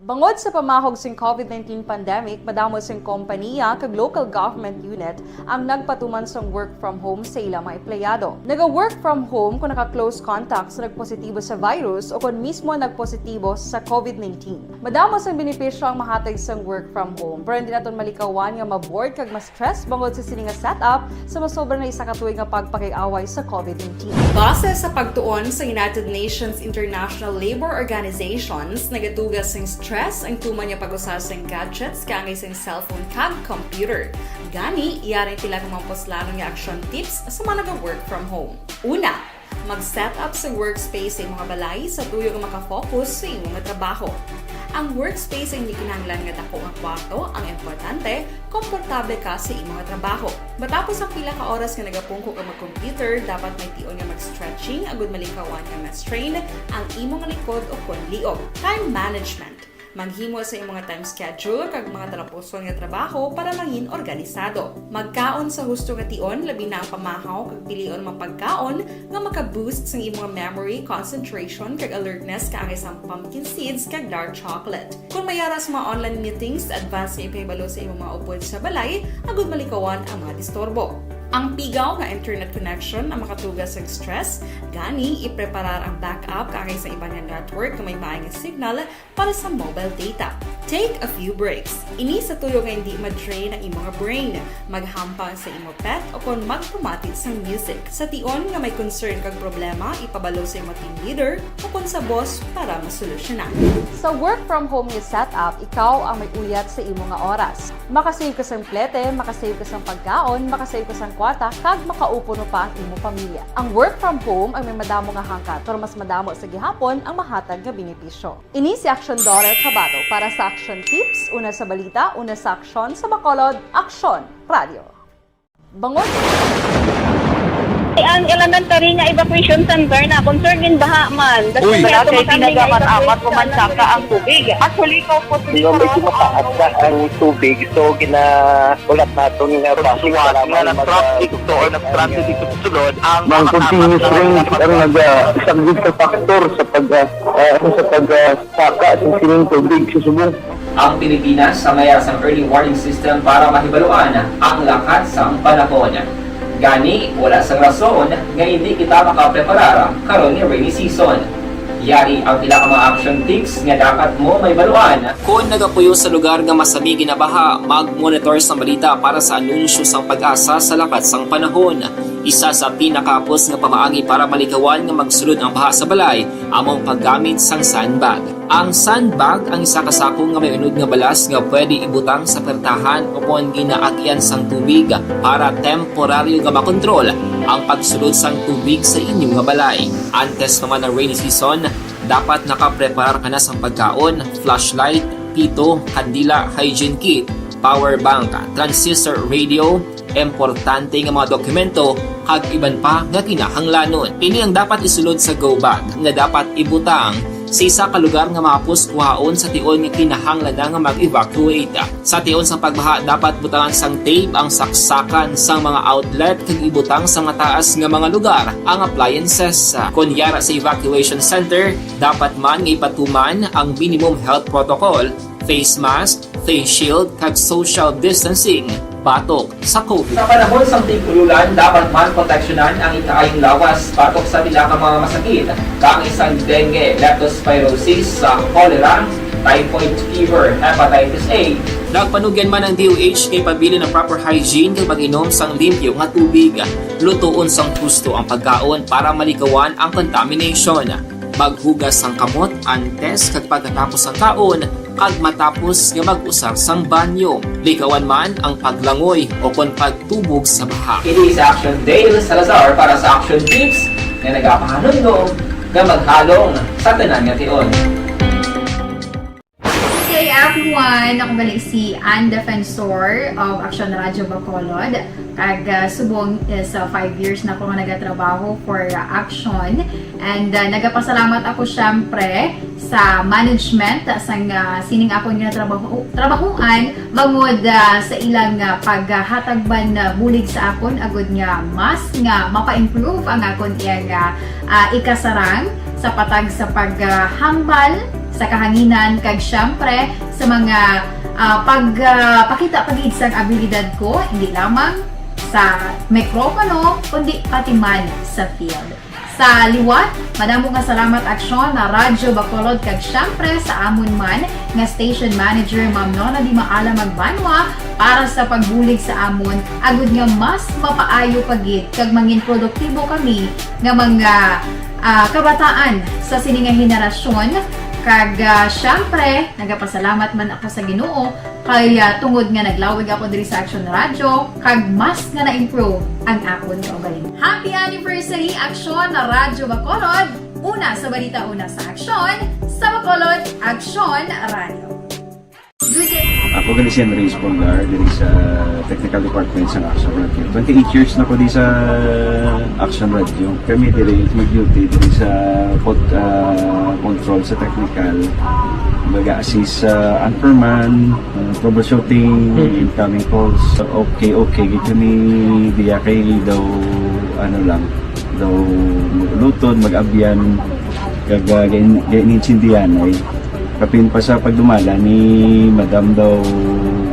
Bangod sa pamahog sing covid nineteen pandemic, madamo sing kompaniya kag local government unit ang nagpatuman sang work from home sa ila mga empleyado. Naga-work from home kon naka-close contact sa nagpositibo sa virus o kon mismo nagpositibo sa covid nineteen. Madamo sang benepisyo ang mahatag sang work from home, pero hindi naton malikawan nga ma-bored kag ma-stress bangod sa sini nga setup sa masobra na isa ka tuig nga pagpakig-away sa covid nineteen. Base sa pagtuon sa United Nations International Labour Organizations, nagatuga sing stress ang tuman nga pag-usa sing gadgets kaangay sing cellphone kag computer. Gani, yari ang pila ka mga puslanon nga action tips sa mga naga-work from home. Una, mag-set up sa workspace sa imong balay sa tuyo nga makafocus sa imo nga trabaho. Ang workspace ay hindi kinahanglan nga dako nga kwarto ang importante, komportable ka sa imo nga trabaho. Matapos ang pila ka oras nga nagapungko ka mag-computer, dapat may tion nga mag-stretching agud malikawan nga ma-strain ang imo nga likod o kon liog. Time management. Maghimo sa imo nga time schedule kag mga talapuson nga trabaho para mangin organisado. Magkaon sa husto nga tion, labi na ang pamahaw kag pilion mga pagkaon nga maka-boost sang imo nga memory, concentration, kag alertness kaangay sang pumpkin seeds kag dark chocolate. Kon may ara sa mga online meetings, advance nga ipahibalo sa imo mga upod sa balay agud malikawan ang mga disturbo. Ang pigaw nga internet connection ang makatuga sang stress, gani ipreparar ang backup kaangay sa iban nga network nga may maay nga signal para sa mobile data. Take a few breaks. Ini sa tuyo nga hindi ma-drain ang imo nga brain. Maghampang sa imo pet o kon magpamati sang music. Sa tion nga may concern kag problema, ipabalo sa imo team leader o kon sa boss para masolusyonan. Sa work from home nga setup, ikaw ang may uyat sa imo nga oras. Makasave ka sang plete, makasave ka sang pagkaon, makasave ka sang kwarta, kag makaupo no pa ang imo pamilya. Ang work from home ang may madamo nga hangkat, pero mas madamo sa gihapon ang mahatag nga benepisyo. Ini si Aksyon Dore Tabato para sa Action Tips, una sa balita, una sa aksyon, sa Bacolod, Aksyon Radio. Bangod. Ang elementary nga evacuation center na concern din baha man. Uy, wala kay tinaga man amat ko man saka ang tubig. Actually, ko po. Medyo mataas na ang tubig, so ginaulat naton nga basi nga nag-traffic to or nag-transit dito sa sulod ang mga continuous rain ang nag-, ah, isang big factor sa pag, ah, ah, sa pag, ah, saka sa sining tubig sa subong. Ang Pilipinas sa mayas ang early warning system para mahibaluan ang lakat sang panahon. Gani, wala sang rason nga hindi kita makapreparar karon nga rainy season. Yari ang pila ka mga action tips nga dapat mo mahibaluan. Kon nagapuyo sa lugar nga masami ginabaha, mag-monitor sang balita para sa anunsyo sang PAGASA sa lakat sang panahon. Isa sa pinakahapos nga pamaagi para malikawan nga magsulod ang baha sa balay amo ang paggamit sang sandbag. Ang sandbag ang isa ka sako nga may unod nga balas nga pwede ibutang sa pertahan o kon ginaagian sang tubig para temporaryo nga makontrol ang pagsulod sang tubig sa inyo nga balay. Antes pa man ang rainy season, dapat nakapreparar ka na sang pagkaon, flashlight, pito, kandila, hygiene kit, power bank, transistor radio, importante nga mga dokumento, kag iban pa nga kinahanglanon. Ini ang dapat isulod sa go bag nga dapat ibutang sa isa ka lugar nga mahapos kuhaon sa tion nga kinahanglan na nga mag-evacuate. Sa tion sang pagbaha, dapat butangan sang tape ang saksakan sang mga outlet kag ibutang sa mataas nga mga lugar ang appliances. Kon yara sa evacuation center, dapat man nga ipatuman ang minimum health protocol, face mask, face shield, kag social distancing batok sa covid. Sa panahon sang tig-ululan, dapat man proteksyonan ang ikaayong lawas batok sa pila ka mga masakit, kaangay sang dengue, leptospirosis, sa cholera, typhoid fever, hepatitis A. Nagpanugyan man ang D O H nga ipabilin ang proper hygiene kag mag-inom sang limpyo nga tubig. Lutoon sang husto ang pagkaon para malikawan ang contamination. Maghugas sang kamot antes kag pagkatapos sang kaon, kag matapos nga mag-usar sang banyo. Likawan man ang paglangoy o kon pagtubog sa baha. Ini si Action Dale Salazar para sa Action Tips nga nagapahanumdom nga maghalong sa tanan nga tion. K F One, ako gali si Ann Defensor of Action Radio Bacolod. Kag, ah, subong is, ah, five years na ko nga nagatrabaho for, ah, Action. And, ah, nagapasalamat ako, syempre, sa management, ah, sang, ah, sining akon nga trabaho, trabahoan, bangod, ah, sa ilang, ah, paghatag man, ah, bulig sa akon, agud nga mas nga mapa-improve ang akon iyang, ah, ah, ikasarang sa patag sa paghambal sa kahanginan, kag syempre sa mga, ah, pag, ah, pakita pa gid sang abilidad ko, hindi lamang sa mikropono, kundi pati man sa field. Sa liwat, madamo nga salamat, Aksyon, na Radyo Bacolod, kag syempre sa amon man nga station manager, Ma'am Nona Di Maala Magbanwa, para sa pagbulig sa amon, agud nga mas mapaayo pa gid kag mangin produktibo kami nga mga, ah, kabataan sa sini nga henerasyon. Kag, ah, syempre, nagapasalamat man ako sa Ginoo kay, ah, tungod nga naglawig ako diri sa Action Radio, kag mas nga na-improve ang akon kaugalingon. Happy anniversary, Action Radyo Bacolod! Una sa balita, una sa aksyon, sa Bacolod, Action Radio. Ako gali si Henry Espolgar, diri sa Technical Department sa Action Radio. Twenty-eight years na ko di sa Action Radio. Kami diri mag-duty diri sa pod-, ah, control sa technical. Mag-assist sa anchorman, ah, troubleshooting, incoming calls. Okay, okay. Gito ni diya kay daw, ano lang, daw mag-uluton, mag-abyan. Kag, ah, gain-, gain-, intindihan ay kapin pa sa pagdumala ni Madam daw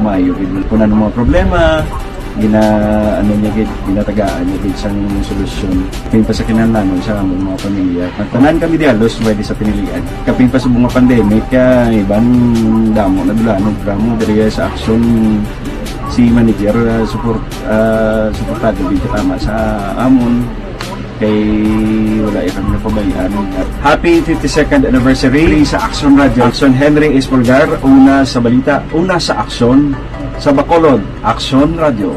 maayo gid. Kung ano mga problema, gina-, ano niya gid, ginatagaan niya gid sang solusyon. Kapin pa sa kinahanglanon sa among mga pamilya. Ang tanan kami di halos pwede sa pinilian. Kapin pa sa mga pandemic, kaya iban damo na dulanon, damo diri sa aksyon si manager, ah, support, ah, suportado gid tama sa amon. Kay wala ya kami napabayaan. Happy fifty-second anniversary sa Action Radio. Action Henry Espolgar, una sa balita, una sa aksyon, sa Bacolod, Action Radio.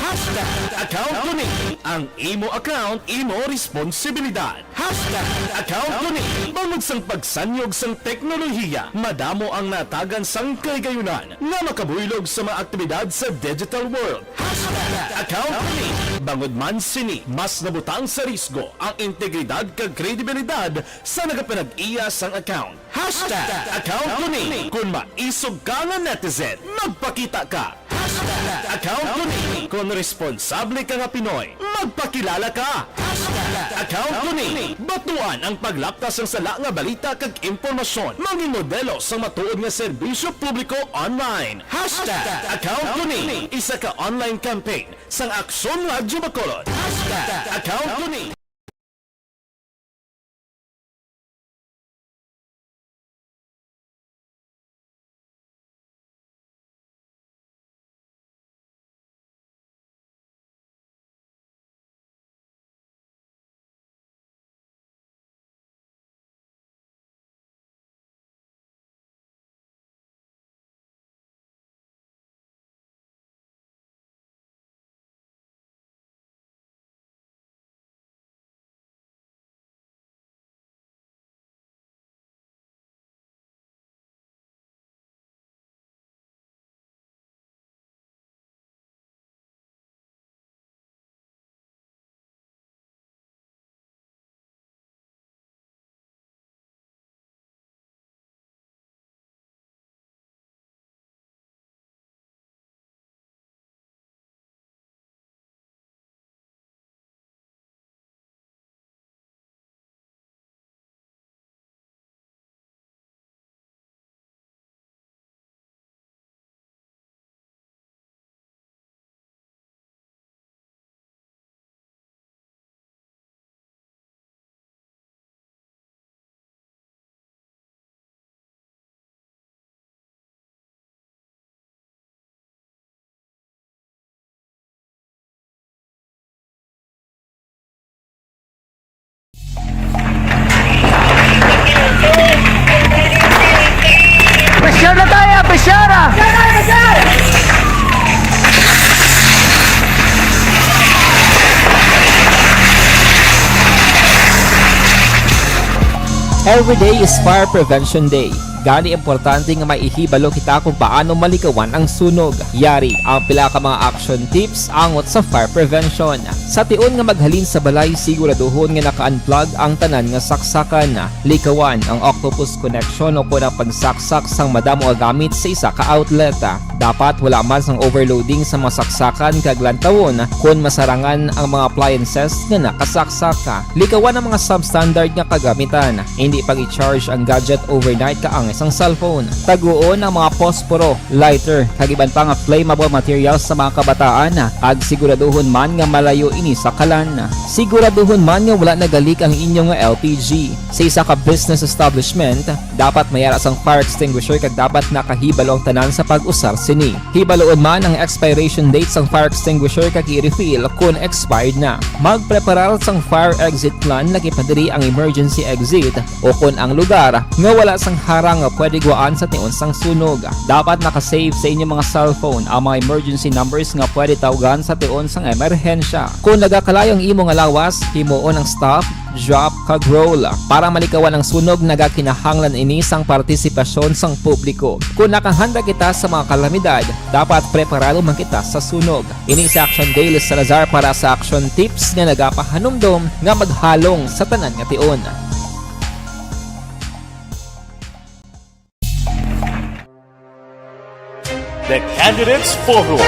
Hashtag account ko ni. Ang imo account, imo responsibilidad. Hashtag account ko ni. Bangod sang pagsanyog sang teknolohiya, madamo ang natagan sang kahigayunan nga makabuylog sa mga aktibidad sa digital world. Hashtag account ko ni. Bangod man sini, mas nabutang sa risgo ang integridad kag kredibilidad sa nagapanag-iya sang account. Hashtag account ko ni. Kung maisog ka nga netizen, magpakita ka. Hashtag account ko ni. Kung responsable ka nga Pinoy, magpakilala ka. Hashtag account ko ni. Batuan ang paglapkas sang sala nga balita kag impormasyon. Mangin modelo sang matuod nga serbisyo publiko online. Hashtag account ko ni. Isa ka online campaign sang Aksyon Radyo Bacolod. Hashtag account ko ni. Pressure na tayo, pressure ah! Every day is Fire Prevention Day. Gani, importante nga may ihibalo kita kung paano malikawan ang sunog. Yari ang pila ka mga action tips angot sa fire prevention. Sa tion nga maghalin sa balay, siguraduhon nga naka-unplug ang tanan nga saksakan. Likawan ang octopus connection o kon ang pagsaksak sang madamo nga gamit sa isa ka outlet. Dapat wala man sang overloading sa mga saksakan kag lantawon kon masarangan ang mga appliances nga nakasaksak. Likawan ang mga substandard nga kagamitan. Hindi pag-i-charge ang gadget overnight kaangay sang cellphone. Taguon ang mga posporo, lighter, kag iban pa nga flammable materials sa mga kabataan, kag siguraduhon man nga malayo ini sa kalan. Siguraduhon man nga wala nagalik ang inyo nga L P G. Sa isa ka business establishment, dapat may ara sang fire extinguisher kag dapat nakahibalo ang tanan sa pag-usar sini. Hibaloon man ang expiration date sang fire extinguisher kag i-refill kon expired na. Magpreparar sang fire exit plan, lagi pa diri ang emergency exit o kon ang lugar nga wala sang harang nga pwede guwaan sa tion sang sunog. Dapat naka-save sa inyo mga cellphone ang mga emergency numbers nga pwede tawgan sa tion sang emerhensya. Kon nagakalayo ang imo nga lawas, himuon ang stop, drop, kag roll. Para malikawan ang sunog, nagakinahanglan ini sang partisipasyon sang publiko. Kon nakahanda kita sa mga kalamidad, dapat preparado man kita sa sunog. Ini si Action Dale Salazar para sa Action Tips nga nagapahanumdom nga maghalong sa tanan nga tion. The Candidates Forum.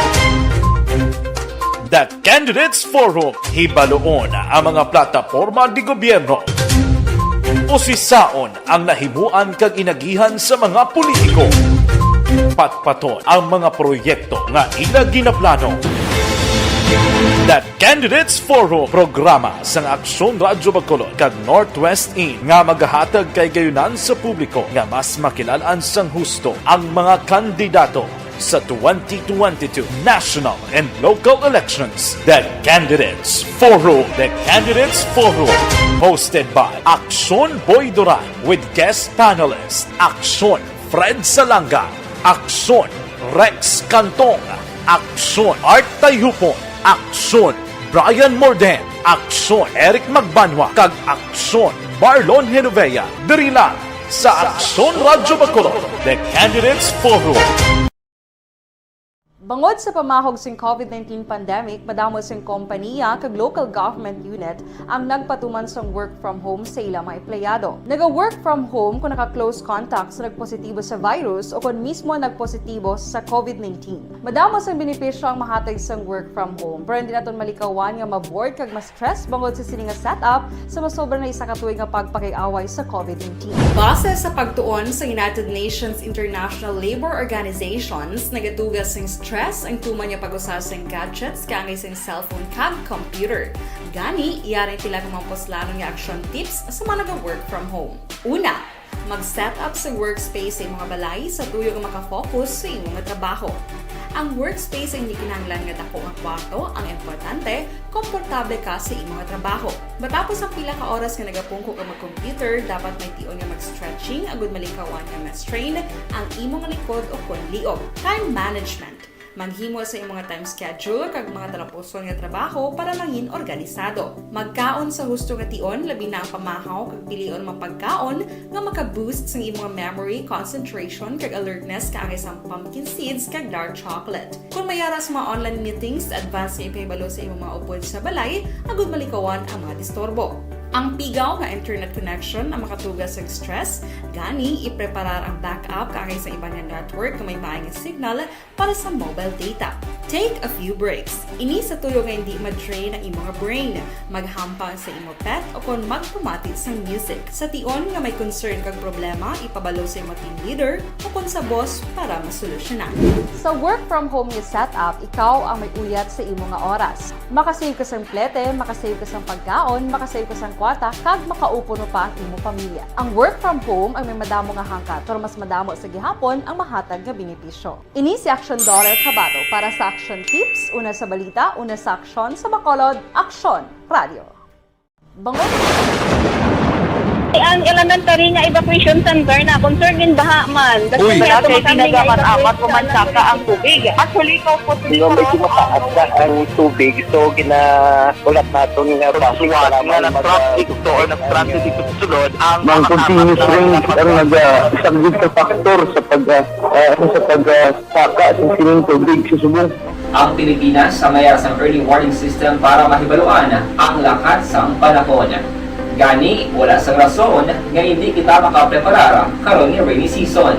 The Candidates Forum. Hibaloon ang mga plataporma di gobyerno. Usisaon ang nahimuan kag inagihan sa mga politiko. Patpaton ang mga proyekto nga ila ginaplano. The Candidates Forum, programa sang Aksyon Radyo Bacolod kag Northwest In nga magahatag kay gayunan sa publiko nga mas makilal-an sang husto ang mga kandidato sa twenty twenty-two national and local elections. The Candidates Forum. The Candidates Forum, hosted by Aksyon Boy Duran with guest panelist Aksyon Fred Salanga, Aksyon Rex Cantong, Aksyon Art Tayhupon, Aksyon Brian Morden, Aksyon Eric Magbanwa, kag Aksyon Marlon Genovea, diri lang sa Aksyon Radyo Bacolod, The Candidates Forum. Bangod sa pamahog sing COVID nineteen pandemic, madamo sing kompaniya kag local government unit ang nagpatuman sang work from home sa ila mga empleyado. Naga-work from home kung naka-close contact sa nagpositibo sa virus o kon mismo nagpositibo sa COVID nineteen. Madamo sang benepisyo ang mahatag sang work from home, pero hindi naton malikawan nga ma-bored kag ma-stress bangod sa sini nga setup sa masobra na isa ka tuig nga pagpakig-away sa COVID nineteen. Base sa pagtuon sa United Nations International Labor Organizations, nagatuga sing stress ang tuman nga pag-usa sing gadgets kaangay sing cellphone kag computer. Gani, yari ang pila ka mga puslanon nga action tips sa mga naga-work from home. Una, mag-set up sa workspace sa imong balay sa tuyo nga makafocus sa imong trabaho. Ang workspace ay hindi kinahanglan nga dako nga kwarto ang importante, komportable ka sa imong trabaho. Matapos ang pila ka oras nga nagapungko ka mag-computer, dapat may tion nga mag-stretching agud malikawan nga ma-strain ang imong likod o kon liog. Time management. Maghimo sa imong time schedule kag mga talapuson nga trabaho para mangin organisado. Magkaon sa husto nga tion, labi na ang pamahaw kag pilion mga pagkaon nga maka-boost sang imong memory, concentration, kag alertness kaangay sang pumpkin seeds kag dark chocolate. Kon may ara sa mga online meetings, advance nga ipahibalo sa imong mga upod sa balay agud malikawan ang mga disturbo. Ang pigaw nga internet connection ang makatuga sang stress, gani ipreparar ang backup kaangay sa iban nga network nga may maay nga signal para sa mobile data. Take a few breaks. Ini sa tuyo nga hindi ma-drain ang imo nga brain. Maghampang sa imo pet o kon magpamati sang music. Sa tion nga may concern kag problema, ipabalo sa imo team leader o kon sa boss para masolusyonan. Sa work from home nga setup, ikaw ang may uyat sa imo nga oras. Makasave ka sang plete, makasave ka sang pagkaon, makasave ka sang kwarta, kag makaupod pa ang imo pamilya. Ang work from home ang may madamo nga hangkat, pero mas madamo sa gihapon ang mahatag nga benepisyo. Ini si Action Daughter Cabato para sa Action Tips, una sa balita, una sa aksyon, sa Bacolod, Aksyon Radio. Bangod Ang elementary nga evacuation center na concern din baha man. Uy! Wala kay kinagaman amat mo man saka ang tubig. Actually, ko po. Medyo mataas na ang tubig, so gina-, ulat naton nga basi nga nag-traffic to or nag-transit dito sa sulod ang mga continuous rains ang nag-, ah, isang big factor sa pag, ah, ah, sa pag, ah, saka sa sining tubig sa subong. Ang Pilipinas ang mayara sang early warning system para mahibaluan ang lakat sang panahon. Gani, wala sang rason nga hindi kita makapreparar karon nga rainy season.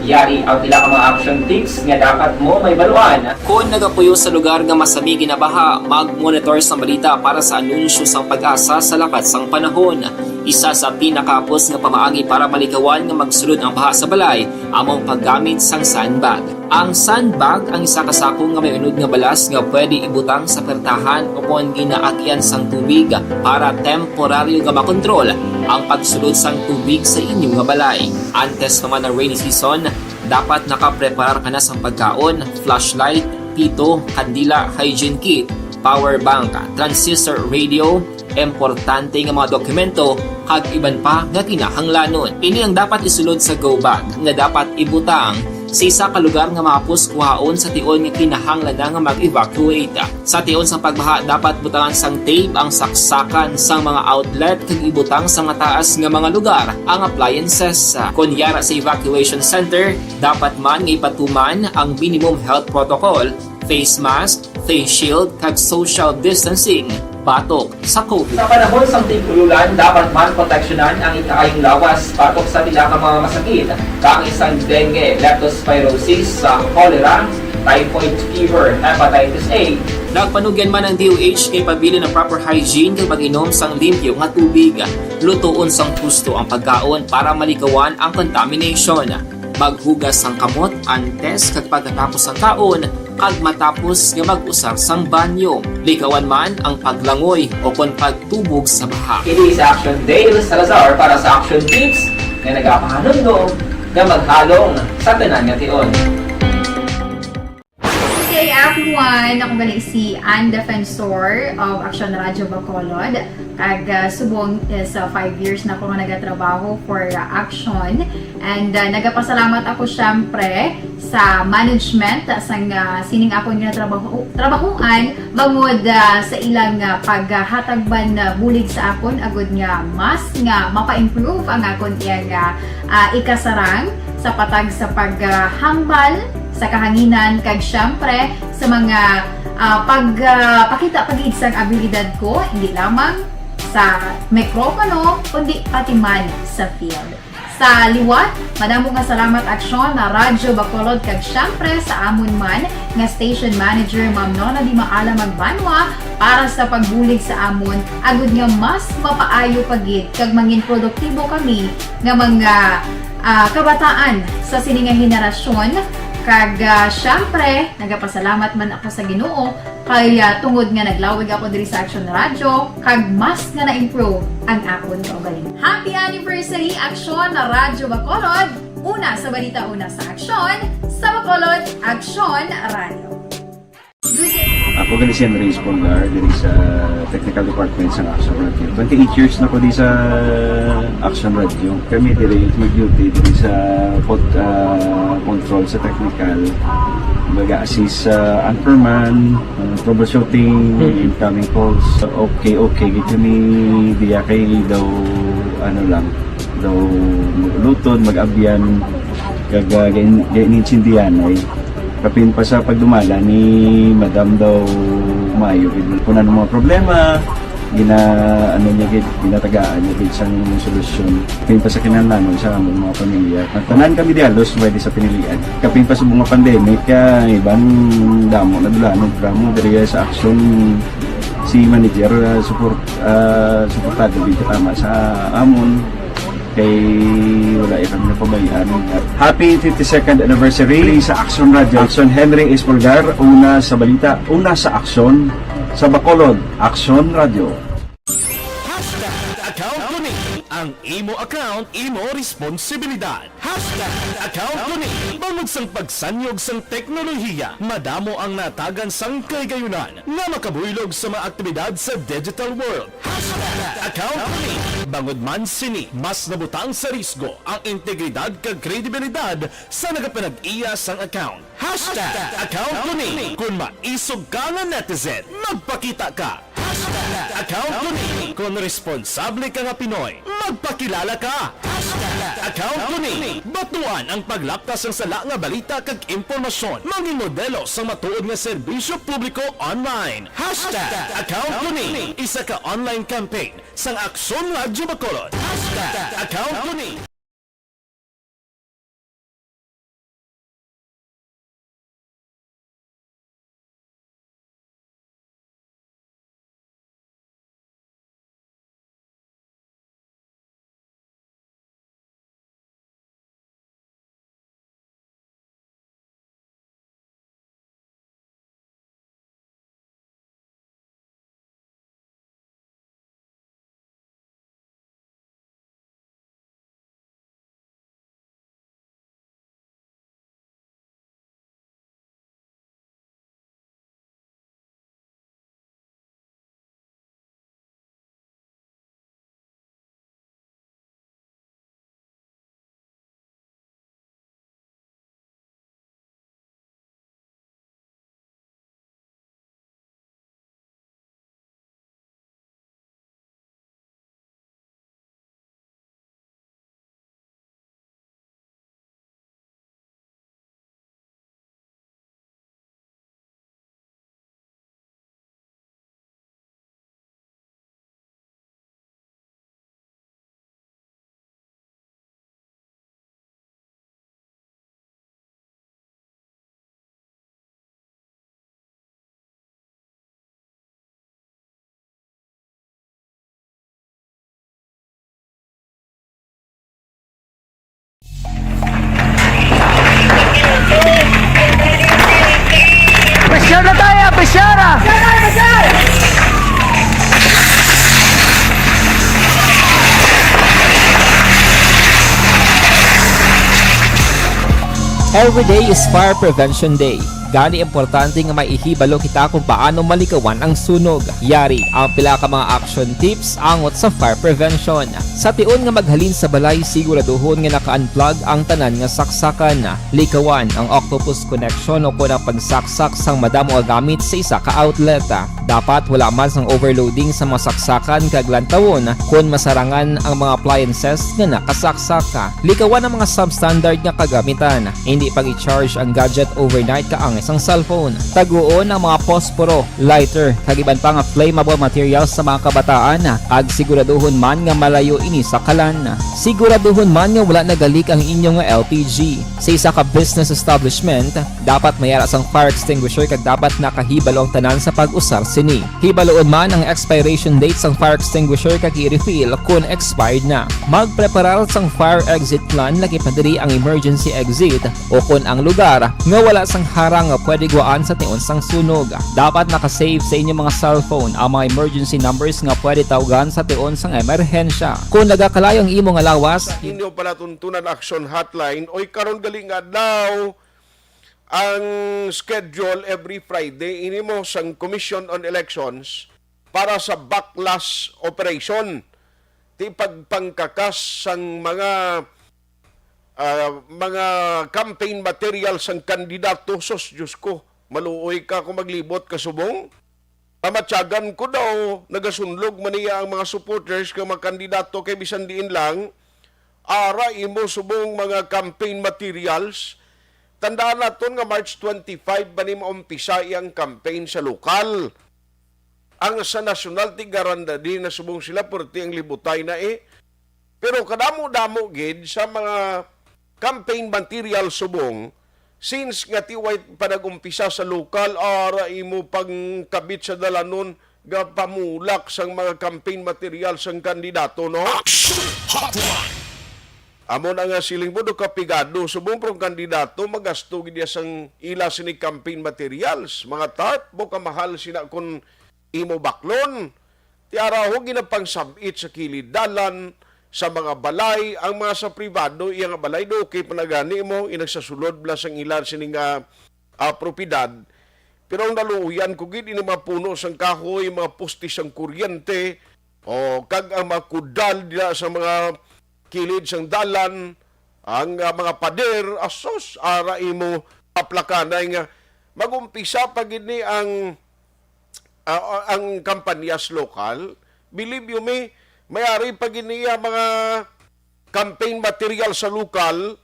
Yari ang pila ka mga action tips nga dapat mo mahibaluan. Kon nagapuyo sa lugar nga masami ginabaha, mag-monitor sang balita para sa anunsyo sang PAGASA sa lakat sang panahon. Isa sa pinakahapos nga pamaagi para malikawan nga magsulod ang baha sa balay amo ang paggamit sang sandbag. Ang sandbag ang isa ka sako nga may unod nga balas nga pwede ibutang sa pertahan o kon ginaagian sang tubig para temporaryo nga makontrol ang pagsulod sang tubig sa inyo nga balay. Antes pa man ang rainy season, dapat nakapreparar ka na sang pagkaon, flashlight, pito, kandila, hygiene kit, power bank, transistor radio, importante nga mga dokumento, kag iban pa nga kinahanglanon. Ini ang dapat isulod sa go bag nga dapat ibutang sa isa ka lugar nga mahapos kuhaon sa tion nga kinahanglan na nga mag-evacuate. Sa tion sang pagbaha, dapat butangan sang tape ang saksakan sang mga outlet kag ibutang sa mataas nga mga lugar ang appliances. Kon yara sa evacuation center, dapat man nga ipatuman ang minimum health protocol, face mask, face shield, kag social distancing batok sa COVID. Sa panahon sang tig-ululan, dapat man proteksyonan ang ikaayong lawas batok sa pila ka mga masakit, kaangay sang dengue, leptospirosis, sa cholera, typhoid fever, hepatitis A. Nagpanugyan man ang D O H kay pabilin ang proper hygiene kag pag-inom sang limpyo nga tubig, lutoon sang husto ang pagkaon para malikawan ang contamination. Maghugas sang kamot antes kag pagkatapos sang kaon, kag matapos nga mag-usar sang banyo. Likawan man ang paglangoy o kon pagtubog sa baha. Ini si Action Dale Salazar para sa Action Tips nga nagapahanumdom nga maghalong sa tanan nga tion. Good day, everyone. Ako gali si Ann Defensor of Action Radio Bacolod. Kag, ah, subong is, ah, five years na ako nga nagatrabaho for, ah, Action. And, ah, nagapasalamat ako, syempre, sa management sang, ah, sining akon nga trabaho, trabahoan, bangod, ah, sa ilang, ah, paghatag man, ah, bulig sa akon, agud nga mas nga mapa-improve ang akon iyang, ah, ah, ikasarang sa patag sa paghambal sa kahanginan, kag, syempre, sa mga, ah, pag, ah, pakita pa gid sang abilidad ko, hindi lamang sa mikropono, kundi pati man sa field. Sa liwat, madamo nga salamat, Aksyon, na Radyo Bacolod, kag, syempre, sa amon man nga station manager, Ma'am Nona Di Maala Magbanwa, para sa pagbulig sa amon, agud nga mas mapaayo pa gid kag mangin produktibo kami nga mga, ah, kabataan sa sini nga henerasyon. Kag, ah, syempre, nagapasalamat man ako sa Ginoo kay, ah, tungod nga naglawig ako diri sa Action Radio, kag mas nga na-improve ang akon kaugalingon. Happy anniversary, Action Radyo Bacolod! Una sa balita, una sa aksyon, sa Bacolod, Action Radio. Ako gali si Henry Espolgar, diri sa technical department sa Action Radio. Twenty-eight years na ko di sa Action Radio. Kami diri mag-duty diri sa pot-, ah, control sa technical. Mag-assist sa anchorman, ah, troubleshooting, incoming calls. Okay, okay. Gid kami diya kay daw, ano lang, daw luton, mag-abyan, kag, ah, gain-, gain-, gaintindihan ay kapin pa sa pagdumala ni Madam daw maayo gid. Kung ano mga problema, gina-, ano niya gid, ginatagaan niya gid sang solusyon. Kapin pa sa kinahanglanon sa among mga pamilya. Ang tanan kami di halos pwede sa pinilian. Kapin pa sa mga pandemic, kaya iban damo na dulanog, damo diri sa aksyon si manager, ah, support, ah, suportado gid katama sa amon. Kay wala ya kami napabayaan. Happy fifty-second anniversary sa Action Radio. Action Henry Espolgar, una sa balita, una sa aksyon, sa Bacolod, Action Radio. Hashtag account ko ni. Ang imo account, imo responsibilidad. Hashtag account ko ni. Bangod sang pagsanyog sang teknolohiya, madamo ang natagan sang kahigayunan nga makabuylog sa mga aktibidad sa digital world. Hashtag account ko ni. Bangod man sini, mas nabutang sa risgo ang integridad kag kredibilidad sa nagapanag-iya sang account. Hashtag account ko ni. Kung maisog ka nga netizen, magpakita ka. Hashtag account ko ni. Kung responsable ka nga Pinoy, magpakilala ka. Hashtag account ko ni. Batuan ang paglapkas sang sala nga balita kag impormasyon. Maging modelo sang matuod nga serbisyo publiko online. Hashtag account ko ni. Isa ka online campaign sang Aksyon Radyo Bacolod. Hashtag account ko ni. Pressure na tayo, pressure ah! Every day is Fire Prevention Day. Gani, importante nga may ihibalo kita kung paano malikawan ang sunog. Yari ang pila ka mga action tips angot sa fire prevention. Sa tion nga maghalin sa balay, siguraduhon nga naka-unplug ang tanan nga saksakan. Likawan ang octopus connection o kon ang pagsaksak sang madamo nga gamit sa isa ka outlet. Dapat wala man sang overloading sa mga saksakan kag lantawon kon masarangan ang mga appliances nga nakasaksak. Likawan ang mga substandard nga kagamitan. Hindi pag-i-charge ang gadget overnight kaangay sang cellphone. Taguon ang mga posporo, lighter, kag iban pa nga flammable materials sa mga kabataan, kag siguraduhon man nga malayo ini sa kalan. Siguraduhon man nga wala nagalik ang inyo nga L P G. Sa isa ka business establishment, dapat may ara sang fire extinguisher kag dapat nakahibalo ang tanan sa pag-usar sini. Hibaloon man ang expiration date sang fire extinguisher kag i-refill kon expired na. Magpreparar sang fire exit plan, lakip na diri ang emergency exit o kon ang lugar nga wala sang harang nga pwede guwaan sa tion sang sunog. Dapat naka-save sa inyo mga cellphone ang mga emergency numbers nga pwede tawgan sa tion sang emerhensya. Kon nagakalayo ang imo nga lawas, Inyo palatuntunan action hotline, oy, karon gali nga adlaw, ang schedule every Friday ini mo sang Commission on Elections para sa backlash operation, ti pagpangkakas sang mga, ah, mga campaign material sang kandidato. Sus, Diyos ko, maluoy ka kung maglibot ka subong. Pamatyagan ko daw, nagasunlog man niya ang mga supporters kag mga kandidato kay bisan diin lang, ara imo subong mga campaign materials. Tandaan naton nga March twenty-five pa ni maumpisa iyang campaign sa lokal. Ang sa nasyonal, tigaranda di na subong sila, perti ang libutay na eh. Pero kadamo-damo gid sa mga campaign material subong, since nga ti way pa nag-umpisa sa lokal, ara imo pagkabit sa dalanon, gapamulak sang mga campaign material sang kandidato, no? Action Hotline. Amo na nga siling mo, do kapigado subong, pero ang kandidato magasto gid iya sang ila sini campaign materials, mga tarp, mo kamahal sina kun imo baklon. Ti ara ho, ginapangsab-it sa kilid dalan, sa mga balay, ang mga sa pribado, iya nga balay, do, okay pa na gani mo, inagsasulod bala sang ilan sini nga, ah, propiedad. Pero ang naluoyan ko gid, ini mga puno sang kahoy, mga poste sang kuryente, o kag ang mga kudal dira sa mga kilid sang dalan, ang, ah, mga pader, asos, ara imo aplakanay nga mag-umpisa pa gid ni ang, ah, ang kampanyas lokal. Believe you me, may ari pa gid niya mga campaign material sa lokal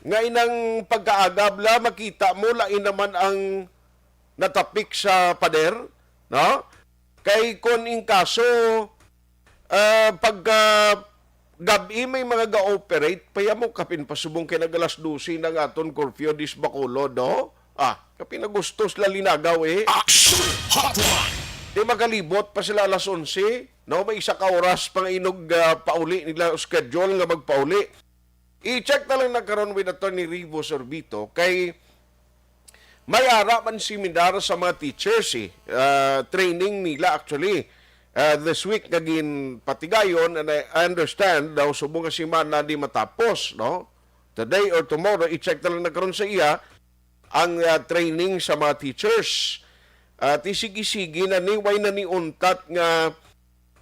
nga inang pagkaagab la makita mo lain naman ang natapik sa pader, no? Kay kon in kaso, ah, pagka gab-i may mga ga-operate, paya mo kapin pasubong kay nag-alas dose na nga aton curfew dis Bacolod, no? Ah, kapin na gustos la linagaw, eh. Action Hotline! Di makalibot pa sila alas onse, no? May isa ka oras pa nga inog, ah, pauli nila schedule nga magpauli. I-check na lang na karon with Attorney Rivo Sorbito kay may ara man seminar sa mga teachers, eh. Ah, training nila actually, ah, this week nga ginpatigayon, and I understand daw subong nga semana di matapos, no? Today or tomorrow, i-check na lang na karon sa iya ang, ah, training sa mga teachers. At isigi-sigi na ni, way na ni untat nga,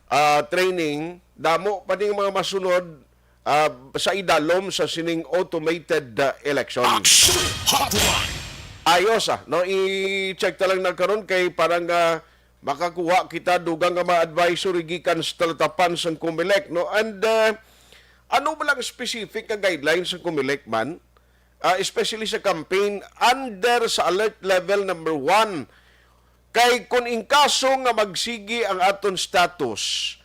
ah, training, damo pa ning mga masunod, ah, sa idalom sa sining automated, ah, election. Action Hotline! Ayos, ah, no? I-check ta lang na karon kay parang, ah, makakuha kita dugang nga mga advisory gikan sa talatapan sang Comelec, no? And, ah, ano ba lang specific nga guidelines sa Comelec man? Ah, especially sa campaign, under sa alert level number one. Kay kung in kaso nga magsigi ang aton status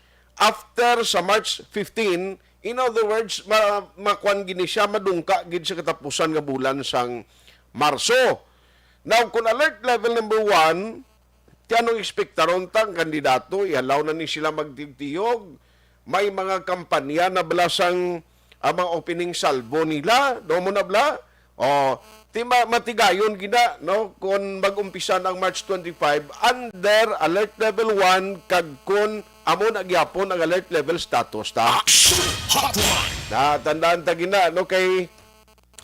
after sa March fifteen, in other words, ma-, makuan gini siya, madungka gid sa katapusan nga bulan sang Marso. Now, kung alert level number one, ti anong ekspektaron ta ang kandidato? Ihalaw na ni sila magtigtiyog. May mga kampanya na bala sang, ah, mga opening salvo nila. Do mo na bala? O, ti ma-, matigayon gina, no? Kung mag-umpisa na ang March twenty-five, under alert level one, kag kun amo na gyapon ang alert level status ta. Action Hotline! Natandaan ta gina, no? Kay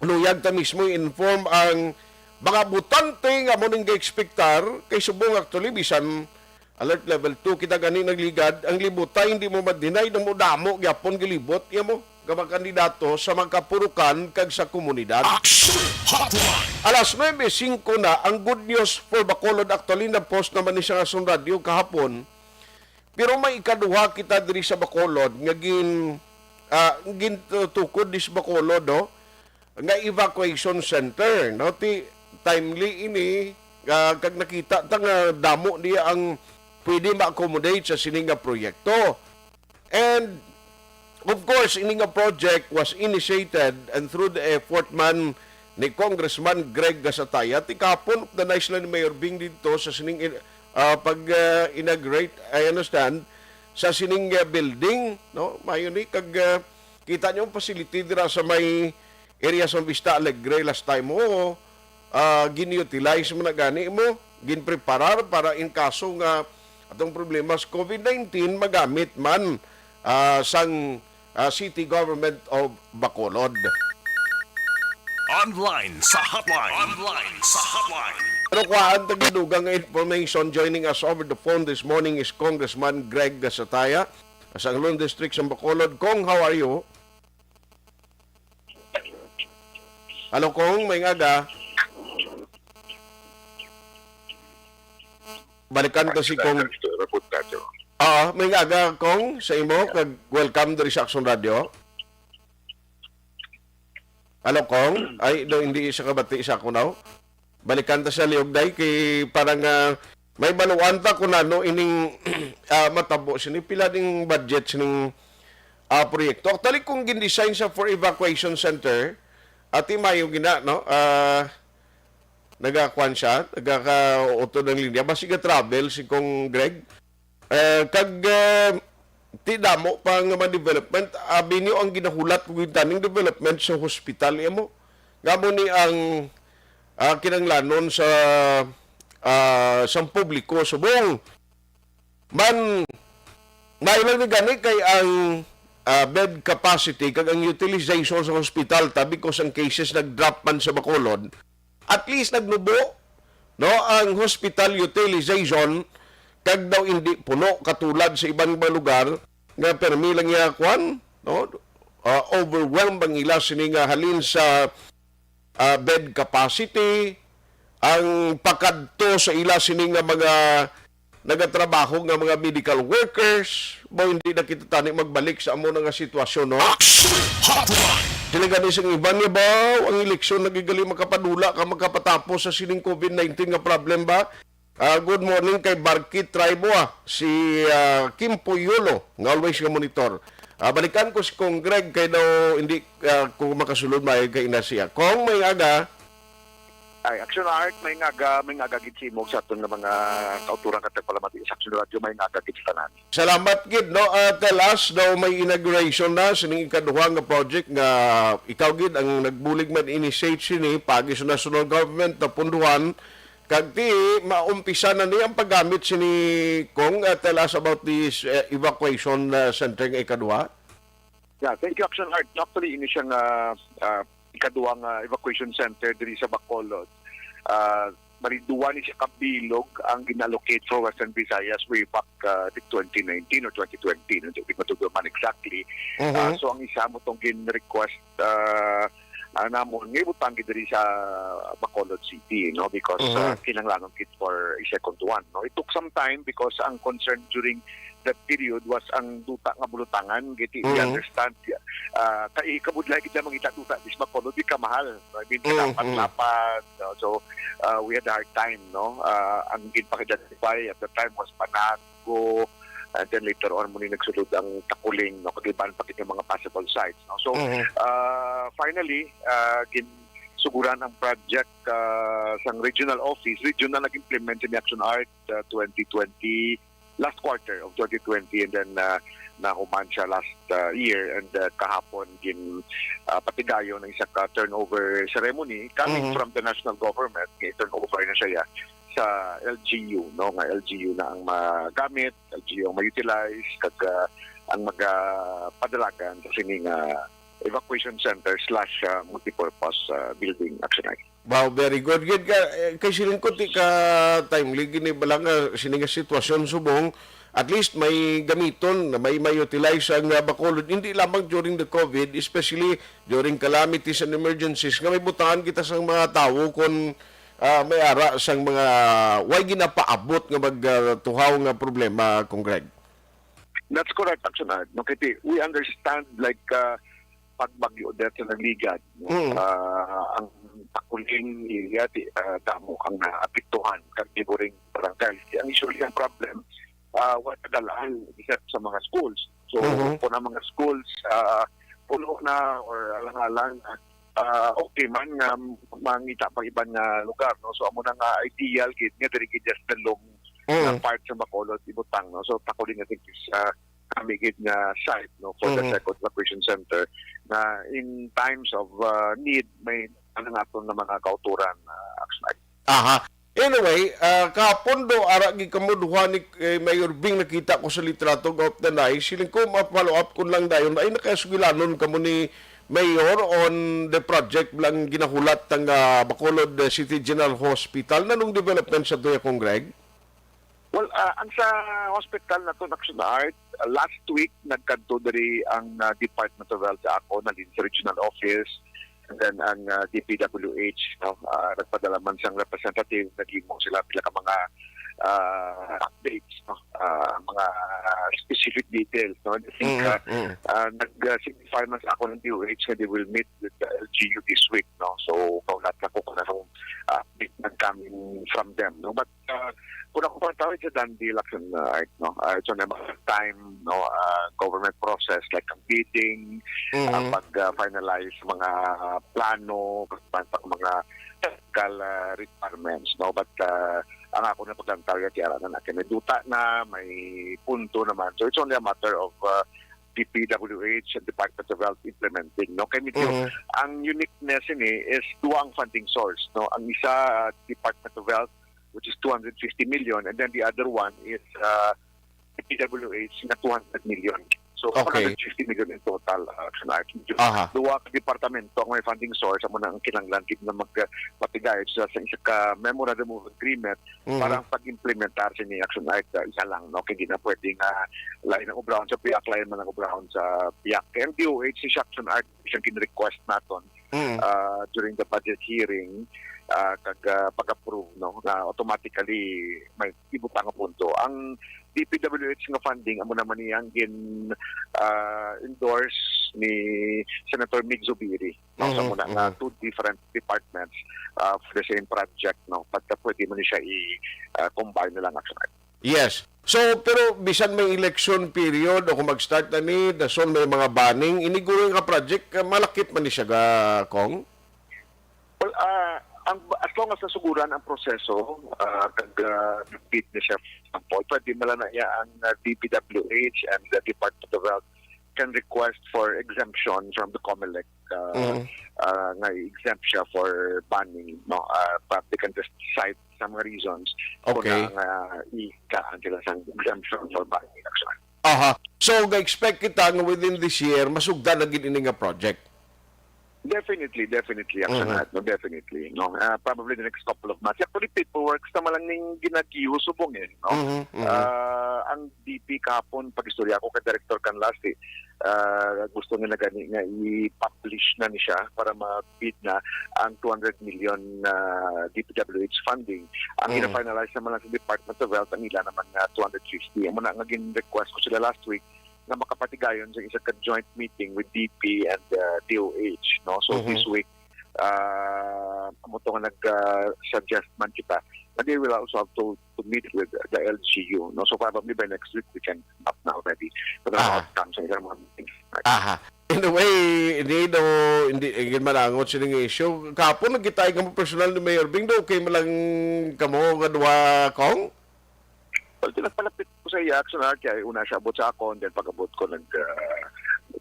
luyag ta mismo i-inform ang mga botante nga amo ning ga-ekspektar, kay subong actually bisan alert level two kita gani nagligad, ang libotay hindi mo ma-deny na mo damo gyapon gilibot iya mo nga mga kandidato sa mga kapurukan kag sa komunidad. Action Hotline! Alas nuebe singko na ang Good News for Bacolod. Actually, na-post naman ni sa Action Radio kahapon. Pero may ikaduha kita diri sa Bacolod nga gin-, ah, gintukod dis Bacolod, no? Nga evacuation center, no? Ti timely ini, ah, kag nakita ta nga damo niya ang pwede ma-accommodate sa sini nga proyekto. And, of course, ini nga project was initiated and through the effort man ni Congressman Greg Gasataya, ti kahapon, updanay sila ni Mayor Bing didto sa sining in-, ah, pag, ah, inaugurate, I understand, sa sining, ah, building, no? Mayo ni, kag, ah, kita niyo ang facility dira sa may area sa Vista Alegre last time. Oo, ah, gin-utilize mo na gani mo, ginpreparar para in kaso nga atong problema sa COVID nineteen magamit man, ah, sang, ah, City Government of Bacolod. Online sa hotline. Online sa hotline. Pero kuhaan ta gid dugang nga information. Joining us over the phone this morning is Congressman Greg Gasataya, sa Anglon District sa Bacolod. Kong, how are you? Hello, Kong, may aga. Balikan ta si Kong. Reportahe. Oo, may aga, Kong, sa imo, kag welcome diri sa Action Radio. Hello, Kong. Ay, do, hindi siya kabati sa ako now. Balikan ta sa liog, day, kay parang, ah, may baluan ta kung ano ining, ah, matabo sini. Pila ding budget sining, ah, proyekto? Actually, kung gin-design siya for evacuation center, ati mayo gina, no? Ah, nagakuan siya, nagakautod ang linya. Basi ga-travel si Kong Greg. Eh, kag, eh, ti damo pa nga mga development. Abi niyo ang ginahulat ko gintaning development sa hospital, iya mo. Nga mo ni ang, ah, kinanglanon sa, ah, sang publiko subong. Man, may lang ni gani kay ang ah, bed capacity kag ang utilization sa hospital ta, because ang cases nag-drop man sa Bacolod, at least nagnubo, no, ang hospital utilization, kag daw hindi puno katulad sa iban nga lugar nga permi lang iya kuan, no? Ah, overwhelmed ang ila sini nga halin sa, ah, bed capacity, ang pakadto sa ila sini nga mga nagatrabaho nga mga medical workers, ba hindi na kita tani magbalik sa amo na nga sitwasyon, no? Action Hotline. Sila gani sang iban nga ba ang eleksyon nagigali makapadula ka makapatapos sa sining covid nineteen nga problem ba? Ah, good morning kay Barkit Tribo, ah, si, ah, Kim Puyolo, nga always nga monitor. Ah, balikan ko si Kong Greg kay daw hindi, ah, ko makasulod maayo kay ina siya. Kong, may aga. Ay, Action Art, may ngaga, may ngaga gid sa imog sa aton nga mga kauturan kag tagpalamati sa Action Radio, may ngaga gid sa tanan. Salamat gid, no? Ah, tell us daw may inauguration na sining ikaduha nga project nga ikaw gid ang nagbulig man initiate sini pagi sa national government na punduhan kag ti maumpisa na ni ang paggamit sini, Kong. Ah, tell us about this, eh, evacuation, ah, center nga ikaduha. Yeah, thank you, Action Art. Actually, ini siya nga, ah, ikaduha nga evacuation center diri sa Bacolod. Ah, bali, duwa ni siya ka bilog ang gin-allocate for Western Visayas way back, ah, the twenty nineteen or twenty twenty, no? Di ko matugyan man exactly. Mhm. Ah, so, ang isa mo tong gin-request, ah, ah, namon nga ibutang gid diri sa Bacolod City, no? Because, Mhm. ah, kinahanglanon gid for a second one, no? It took some time because ang concern during that period was ang duta nga bulotangan, giti, we Mhm. understand. Ah, kay kabudlay gid lamang ita duta, di sa Bacolod, di kamahal. I mean, Mhm, mhm. kalapat-lapat, no? So, ah, we had a hard time, no? Ah, ang ginpaki-identify at the time was Panagco, and then later on, muna nagsulod ang Takuling, no? Kag iban pa gid yung mga possible sites, no? So, Mhm. ah, finally, ah, ginsuguran ang project, ah, sang regional office, regional nag-implement sa Action Art, ah, twenty twenty, last quarter of twenty twenty, and then, uh, nahuman siya last, uh, year, and, uh, kahapon gin, uh, patigayon ang isa ka turnover ceremony coming Mhm. from the national government. Turnover na siya sa L G U, no, nga L G U na ang magamit, L G U ang ma-utilize, kag, uh, ang magapadalagan sa sining, uh, evacuation center slash, uh, multipurpose, uh, building, Action Art. Wow, very good. Gid ka, eh, kay siling ko, ti ka timely gini bala nga sini nga sitwasyon subong, at least may gamiton, may, may utilize ang, ah, Bacolod, hindi lamang during the covid, especially during calamities and emergencies, nga may butangan kita sang mga tawo kung, ah, may ara sang mga way ginapaabot nga mag, ah, tuhaw nga problema, Kong Greg. That's correct, Action Art. No, kay ti, we understand, like, uh, pag Bagyo Odette sa nagligad, no? Mm. Uh, ang Takuling area, ti, uh, damo ang naapektuhan, kag neighboring barangay. Ti, ang usually ang problem, uh, wala tagaan except sa mga schools. So, Mhm. kung ang mga schools, uh, puno na or alang-alang, uh, okay man nga mangita pang iban nga lugar, no? So, amo na nga ideal gid nga diri gid sa long nga Mm. part sa Bacolod ibutang, no? So, Takuling, I think, is, uh, kami gid nga site, no, for the Mm. second evacuation center na in times of, uh, need, may ano nga aton nga mga kauturan, uh, Action Art. Aha. Anyway, ah, kahapon do, ara gid kamo duha ni, eh, Mayor Bing, nakita ko sa litrato, Gov. Tanay. Siling ko, ma-follow up ko lang dayon. Ay, nakasugilanon kamo ni Mayor on the project lang ginahulat ng, ah, Bacolod, eh, City General Hospital. Nanong development sa tuya, Kong Greg? Well, ah, ang sa hospital na to, Action Art, ah, last week, nagkadto diri ang, ah, Department of Health sa ako, naging sa regional office, and then ang, ah, D P W H, no, ah, nagpadala man sang representative, naghimo sila pila ka mga, ah, updates, no, ah, mga specific details, no. I think, Mm, ah, mm. ah, nag, ah, signify man sa ako ng D O H nga they will meet with the L G U this week, no. So, maulat na ko kung anong, ah, update man coming from them, no. But, ah, kung ako pang tawid sa Dundee, Action Art, no, ah, it's only a matter of time, no, ah, government process, like ang bidding, Mhm. ang pag, ah, finalize mga plano, pag, pag mga technical, ah, requirements, no. But, ah, ang ako na paglantaw yan, tiara na natin. May duta na, may punto naman. So, it's only a matter of, ah, D P W H and Department of Health implementing, no. Kay medyo, Mhm. ang uniqueness ini is duha ang funding source, no. Ang isa, ah, Department of Health, which is two hundred fifty million, and then the other one is, uh, P W H na two hundred million. So, Okay. One hundred fifty million in total, uh, Action Art. Aha. Duwa ka departamento ang may funding source, amo na ang kinahanglan gid na magpatigayon sa, sa isa ka memorandum of agreement Mhm. para ang pag-implementar sa ining Action Art, uh, isa lang, no? Kay di na pwede nga lain ang obrahon sa piyak, lain man ang obrahon sa piyak. Kay ang D O H, si Action Art, siyang gin-request naton, Mhm. uh, during the budget hearing, uh, kag, uh, pag-approve, no? Na automatically may ibutang nga punto. Ang D P W H nga funding, amo naman niya ang gin, ah, endorse ni Senator Mig Zubiri, no? Sa Mhm, muna nga mhm. two different departments, ah, for the same project, no? Pagka pwede mo ni siya i, ah, combine na lang, actually. Yes. So, pero bisan may election period o kung mag-start na ni, dason may mga banning, iniguro nga project, ah, malakip man ni siya, ga, Kong? Well, ah, ang, as long as nasuguran ang proseso, ah, kag, ah, bid na siya, for example, pwede man lang na iya ang, ah, D P W H and the Department of Health can request for exemption from the COMELEC, ah, Mm. ah, nga i-exempt siya for banning, no? Ah, but they can just cite some reasons kung Okay. na nga i-, ka-, ang sila sang exemption for banning, actually. Aha. So, ga-expect kita nga within this year, masugdan na gid ini nga project? Definitely, definitely, Action Mhm. Art, no, definitely, no. Ah, probably the next couple of months. Actually, paperwork sa malang ning ginag-issue subong, eh, no. Mhm, mhm. Ah, ang D P kahapon, pag-istorya ko kay Director Canlas, eh, ah, gusto nila gani nga i-publish na ni siya para ma-bid na ang two hundred million na D P W H funding. Ang Mhm. gina-finalize naman lang sa Department of Health, ang ila naman nga two hundred fifty. Amo na nga gin-request ko sila last week, nga makapatigayon sa isa ka joint meeting with D P and, uh, D O H, no? So, Mhm. this week, uh, amo to nga nag, uh, suggest man kita, na they will also have to, to meet with the L G U, no? So, probably by next week, we can up na already. Pero Aha. outcome sa ilang mga meetings. Aha. Anyway, hindi do, hindi, hindi malangot sila nga issue. Kapon, nagkita kamo personal ni Mayor Bing, do, okay man lang kamo nga duha, Kong? Well, di nagpalapit ko sa iya, Action Art, kay una siya abot sa akon, then pag-abot ko, nag, ah,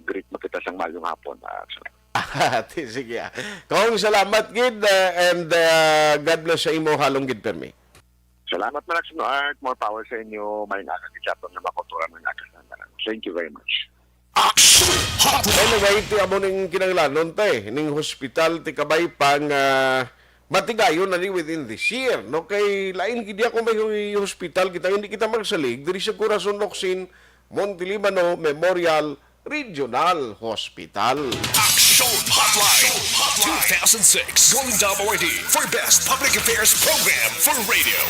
greet mo kita sang maayong hapon, ah, Action Art. Ti-, sige, ah. Kong, salamat gid, ah, and, ah, God bless sa imo, halong gid permi. Salamat man, Action Art. More power sa inyo. May nga gid sa aton nga mga kultura, may nga sa tanan. Thank you very much. Action Hotline. Anyway, ti amo ning kinahanglanon, te, ning hospital ti Kabaypang, ah, matigayon na ni within this year, no? Kay lain gid ya kung may hospital kita, hindi kita magsalig diri sa Corazon Locsin, Monte Libano Memorial Regional Hospital. Action Hotline two thousand six, Golden Dome Awardee for Best Public Affairs Program for Radio.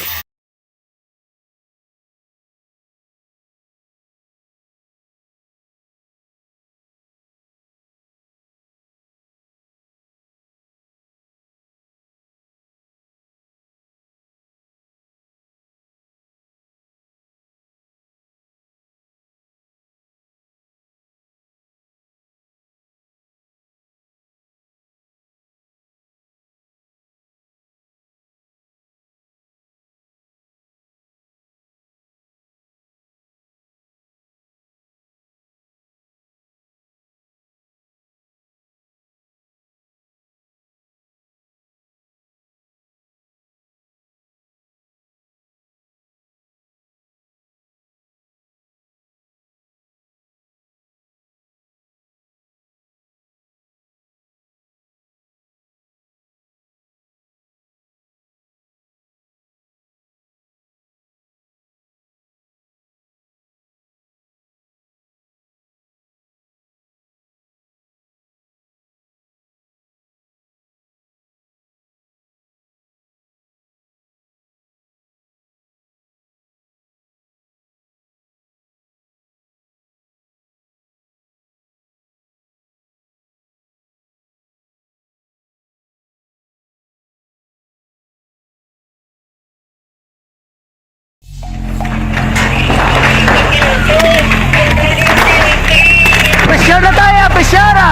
Pressure na tayo, pressure na!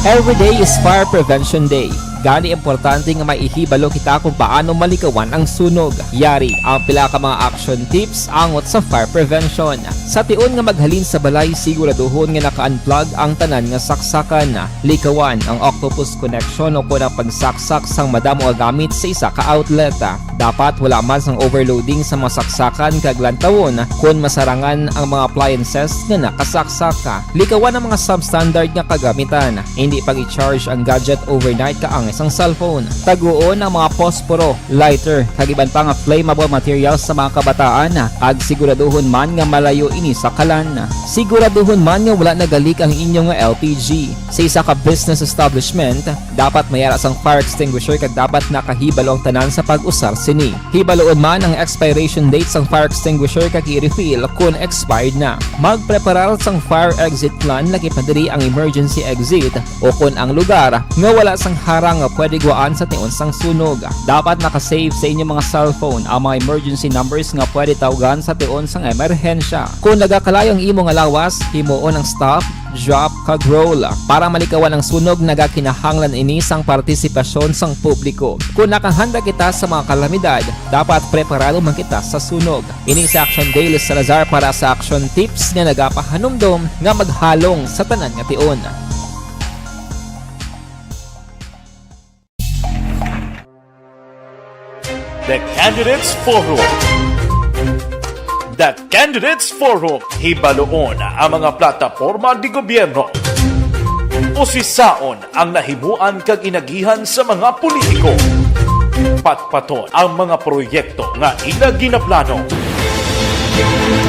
Every day is Fire Prevention Day. Gani, importante nga may ihibalo kita kung paano malikawan ang sunog. Yari ang pila ka mga action tips angot sa fire prevention. Sa tion nga maghalin sa balay, siguraduhon nga naka-unplug ang tanan nga saksakan. Likawan ang octopus connection o kon ang pagsaksak sang madamo nga gamit sa isa ka outlet. Dapat wala man sang overloading sa mga saksakan kag lantawon kon masarangan ang mga appliances nga nakasaksak. Likawan ang mga substandard nga kagamitan. Hindi pag-i-charge ang gadget overnight kaangay sang cellphone. Taguon ang mga posporo, lighter, kag iban pa nga flammable materials sa mga kabataan, kag siguraduhon man nga malayo ini sa kalan. Siguraduhon man nga wala nagalik ang inyo nga L P G. Sa isa ka business establishment, dapat may ara sang fire extinguisher kag dapat nakahibalo ang tanan sa pag-usar sini. Hibaluon man ang expiration date sang fire extinguisher kag i-refill kon expired na. Magpreparar sang fire exit plan, lakip na diri ang emergency exit o kon ang lugar nga wala sang harang nga pwede gwaan sa tion sang sunog. Dapat naka-save sa inyo mga cellphone ang mga emergency numbers nga pwede tawgan sa tion sang emerhensya. Kon nagakalayo ang imo nga lawas, himuon ang stop, drop, kag roll. Para malikawan ang sunog, nagakinahanglan ini sang partisipasyon sang publiko. Kon nakahanda kita sa mga kalamidad, dapat preparado man kita sa sunog. Ini si Action Dale Salazar para sa Action Tips nga nagapahanumdom nga maghalong sa tanan nga tion. The Candidates Forum. The Candidates Forum. Hibaluon ang mga plataporma di gobyerno. Usisaon ang nahimuan kag inagihan sa mga politiko. Patpaton ang mga proyekto nga ila ginaplano.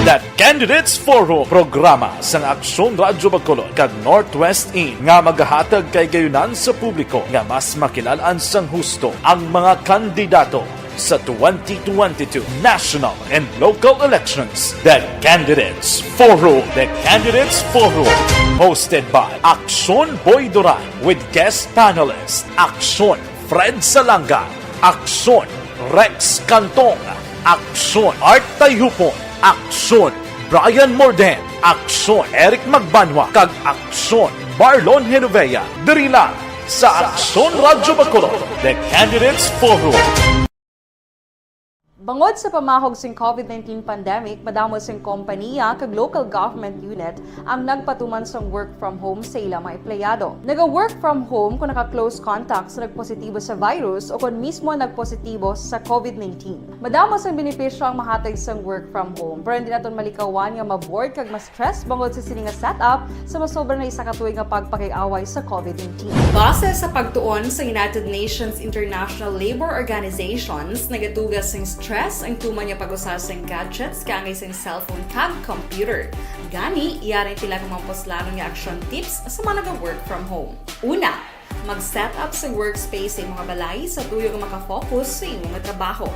The Candidates Forum, programa sang Aksyon Radyo Bacolod kag Northwest In nga magahatag kay gayunan sa publiko nga mas makilal-an sang husto ang mga kandidato sa twenty twenty-two national and local elections. The Candidates Forum. The Candidates Forum, hosted by Aksyon Boy Duran with guest panelist Aksyon Fred Salanga, Aksyon Rex Cantong, Aksyon Art Tayhupon, Aksyon Brian Morden, Aksyon Eric Magbanwa, kag Aksyon Marlon Genovea. Diri lang sa Aksyon Radyo Bacolod, The Candidates Forum. Bangod sa pamahog sing COVID nineteen pandemic, madamo sing kompaniya kag local government unit ang nagpatuman sang work from home sa ila mga empleyado. Naga-work from home kung naka-close contact sa nagpositibo sa virus o kon mismo nagpositibo sa COVID nineteen. Madamo sang benepisyo ang mahatag sang work from home, pero hindi naton malikawan nga ma-bored kag ma-stress bangod sa sini nga setup sa masobra na isa ka tuig nga pagpakig-away sa COVID nineteen. Base sa pagtuon sa United Nations International Labor Organizations, nagatuga sing stress ang tuman nga pag-usa sing gadgets kaangay sing cellphone kag computer. Gani, yari ang pila ka mga puslanon nga action tips sa mga naga-work from home. Una, mag-set up sa workspace sa imo nga balay sa tuyo nga makafocus sa imo nga trabaho.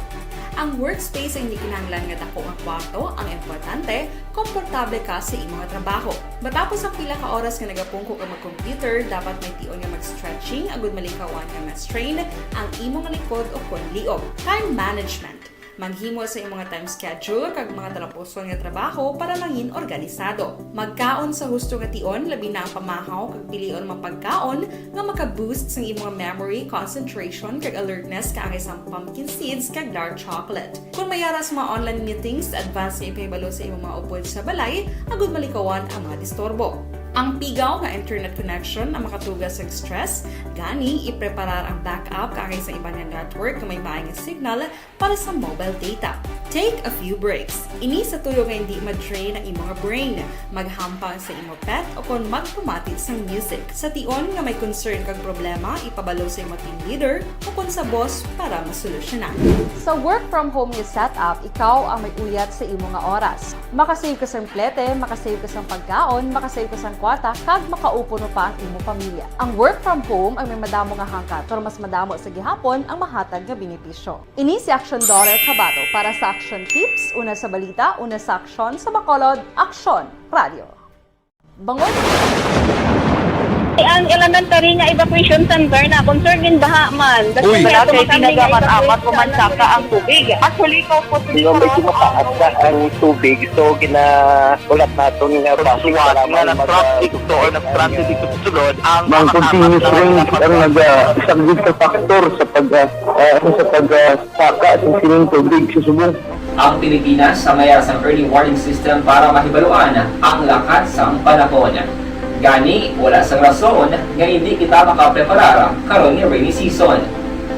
Ang workspace ay hindi kinahanglan nga dako nga kwarto ang importante, komportable ka sa imo nga trabaho. Matapos ang pila ka oras nga nagapungko ka mag-computer, dapat may tion nga mag-stretching agud malikawan nga ma-strain ang imo nga likod o kon liog. Time management. Maghimo sa imo nga time schedule kag mga talapuson nga trabaho para mangin organisado. Magkaon sa husto nga tion, labi na ang pamahaw, kag pilion ang mga pagkaon nga maka-boost sang imo nga memory, concentration, kag alertness, kaangay sang pumpkin seeds kag dark chocolate. Kon may ara sa mga online meetings, advance nga ipahibalo sa imo mga upod sa balay agud malikawan ang mga disturbo. Ang pigaw nga internet connection ang makatuga sang stress, gani ipreparar ang backup kaangay sa iban nga network nga may maay nga signal para sa mobile data. Take a few breaks. Ini sa tuyo nga hindi ma-drain ang imo nga brain. Maghampang sa imo pet o kon magpamati sang music. Sa tion nga may concern kag problema, ipabalo sa imo team leader o kon sa boss para masolusyonan. Sa work from home nga setup, ikaw ang may uyat sa imo nga oras. Makasave ka sang plete, makasave ka sang pagkaon, makasave ka sang kwarta, kag makaupo pa ang imo pamilya. Ang work from home ay may madamo nga hangkat, pero mas madamo sa gihapon ang mahatag nga benepisyo. Ini si Action Dollar Kabato para sa Action Tips, una sa balita, una sa aksyon, sa Bacolod, Aksyon Radio. Bangod Ang elementary nga evacuation center na concern din baha man. Uy. Wala kay ginagamit-amat o mansaka ang tubig. Actually, ikaw po, medyo mataas na ang tubig, so ginahulat naton nga basic nga nag-traffic to or nag-transit dito sa sulod ang continuous rain ang nag-, ah, isang big factor sa pag, ah, ah, sa pag, ah, saka sa sining tubig sa subong. Ang Pilipinas sa mayara sang early warning system para mahibaluan ang lakat sang panahon. Gani, wala sang rason nga indi kita makapreparar karon nga rainy season.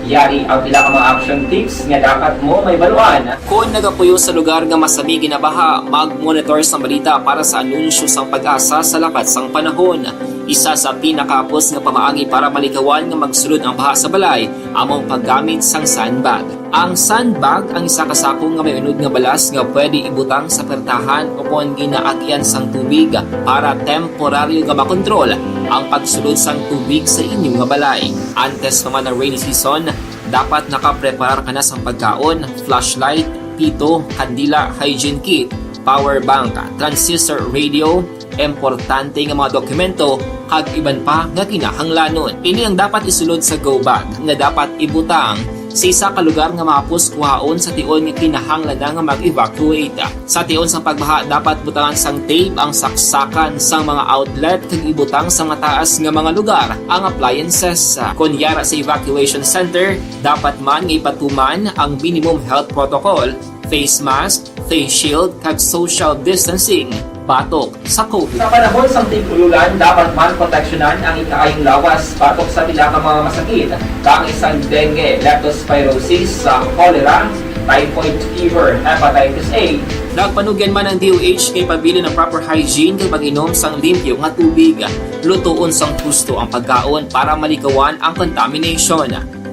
Yari ang pila ka mga action tips nga dapat mo mahibaluan. Kon nagapuyo sa lugar nga masami ginabaha, mag-monitor sang balita para sa anunsyo sang PAGASA sa lakat sang panahon. Isa sa pinakahapos nga pamaagi para malikawan nga magsulod ang baha sa balay amo ang paggamit sang sandbag. Ang sandbag ang isa ka sako nga may unod nga balas nga pwede ibutang sa pertahan o kon ginaagian sang tubig para temporaryo nga makontrol ang pagsulod sang tubig sa inyo nga balay. Antes pa man ang rainy season, dapat nakapreparar ka na sang pagkaon, flashlight, pito, kandila, hygiene kit, power bank, transistor radio, importante nga mga dokumento, kag iban pa nga kinahanglanon. Ini ang dapat isulod sa go bag nga dapat ibutang sa isa ka lugar nga mahapos kuhaon sa tion nga kinahanglan na nga mag-evacuate. Sa tion sang pagbaha, dapat butangan sang tape ang saksakan sang mga outlet kag ibutang sa mataas nga mga lugar ang appliances. Kon yara sa evacuation center, dapat man nga ipatuman ang minimum health protocol, face mask, face shield, kag social distancing batok sa COVID. Sa panahon sang tig-ululan, dapat man proteksyonan ang ikaayong lawas batok sa pila ka mga masakit, kaangay sang dengue, leptospirosis, sa cholera, typhoid fever, hepatitis A. Nagpanugyan man ang D O H nga ipabilin ang proper hygiene kag pag-inom sang limpyo nga tubig, lutoon sang husto ang pagkaon para malikawan ang contamination.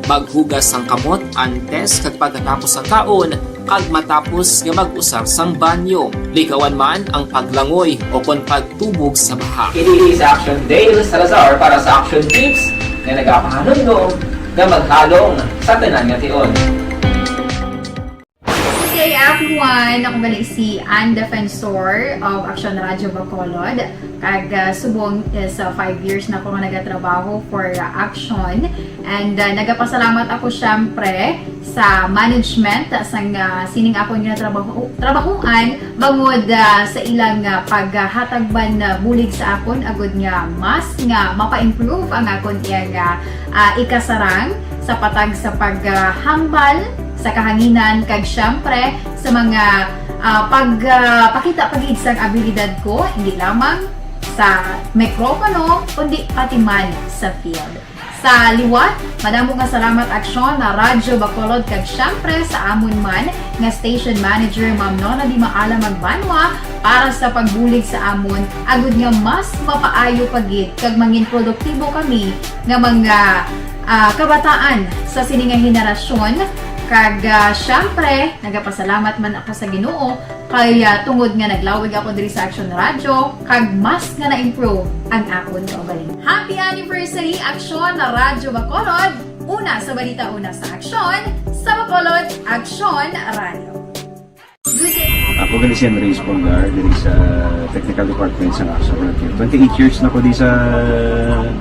Maghugas sang kamot antes kag pagkatapos sang kaon, kag matapos nga mag-usar sang banyo. Likawan man ang paglangoy o kon pagtubog sa baha. Kini si Action Dale Salazar para sa Action Tips nga nagapahanumdom nga maghalong sa tanan nga tion. Good day, everyone. Ako gali si Ann Defensor of Action Radio Bacolod. Kag, ah, subong is, ah, five years na ako nga nagatrabaho for, ah, Action. And, ah, nagapasalamat ako, syempre, sa management, ah, sang, ah, sining akon nga trabaho, trabahoan, bangod, ah, sa ilang, ah, paghatag man, ah, bulig sa akon, agud nga mas nga mapa-improve ang akon iyang, ah, ah, ikasarang sa patag sa paghambal sa kahanginan, kag, syempre, sa mga, ah, pag, ah, pakita pa gid sang abilidad ko, hindi lamang sa mikropono, kundi pati man sa field. Sa liwat, madamo nga salamat, Aksyon, na Radyo Bacolod, kag, syempre, sa amon man nga station manager, Ma'am Nona Di Maala Magbanwa, para sa pagbulig sa amon, agud nga mas mapaayo pa gid kag mangin produktibo kami nga mga, ah, kabataan sa sini nga henerasyon. Kag, ah, syempre, nagapasalamat man ako sa Ginoo kay, ah, tungod nga naglawig ako diri sa Action Radio, kag mas nga na-improve ang akon kaugalingon. Happy anniversary, Aksyon na Radyo Bacolod! Una sa balita, una sa aksyon, sa Bacolod, Aksyon Radio. Good day. Ako gali si Henry Espolgar, diri sa technical department sa Action Radio. Twenty-eight years na ko di sa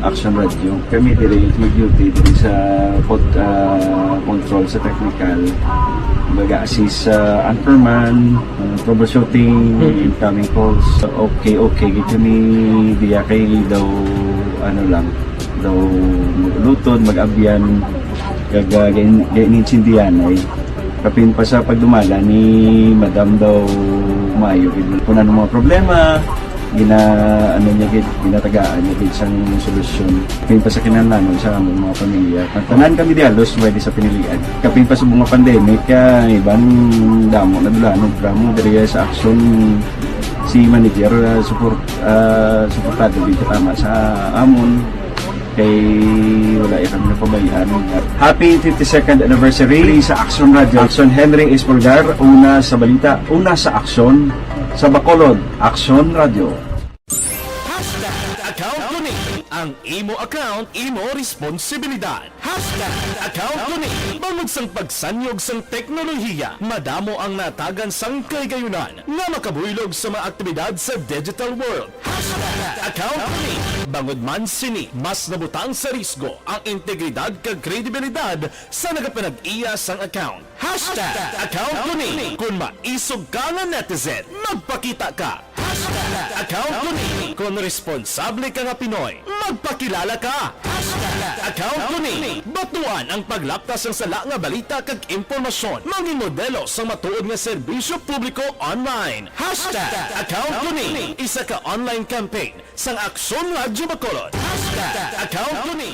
Action Radio. Kami diri mag-duty diri sa pod-, ah, control sa technical. Baga assist sa anchorman, ah, troubleshooting, Mm. incoming calls. Okay, okay, gid kami diya kay daw, ano lang, daw mag-ulutod, mag-abyan, kag, ah, gain-, gain-, insindihan ay. Kapin pa sa pagdumala ni Madam daw maayo gid. Kung ano mga problema, gina-, ano niya gid, ginatagaan niya gid sang solusyon. Kapin pa sa kinahanglanon sa among mga pamilya. Ang tanan kami di halos pwede sa pinilian. Kapin pa sa mga pandemic, ah, iban damo na dulanog. Ramo diri sa Action, si manager, ah, support, ah, suportado gid katama sa amon. Kay wala ya kami napabayaan. Happy fifty-second anniversary sa Action Radio. Action Henry Espolgar, una sa balita, una sa aksyon, sa Bacolod, Action Radio. Hashtag account ko ni. Ang imo account, imo responsibilidad. Hashtag account ko ni. Bangod sang pagsanyog sang teknolohiya, madamo ang natagan sang kahigayunan nga makabuylog sa mga aktibidad sa digital world. Hashtag account ko ni. Bangod man sini, mas nabutang sa risgo ang integridad kag kredibilidad sa nagapanag-iya sang account. Hashtag account ko ni kon maisog ka nga netizen, magpakita ka. Hashtag account ko ni kon responsable ka nga Pinoy, magpakilala ka. Hashtag account ko ni batuan ang paglapta sang sala nga balita kag impormasyon, mangin modelo sang matuod nga serbisyo publiko online. Hashtag account ko ni isa ka online campaign sang Aksyon Radyo Bacolod. Hashtag account ko ni.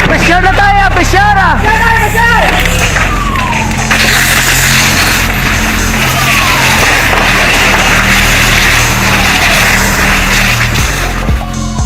Pressure na tayo, pressure!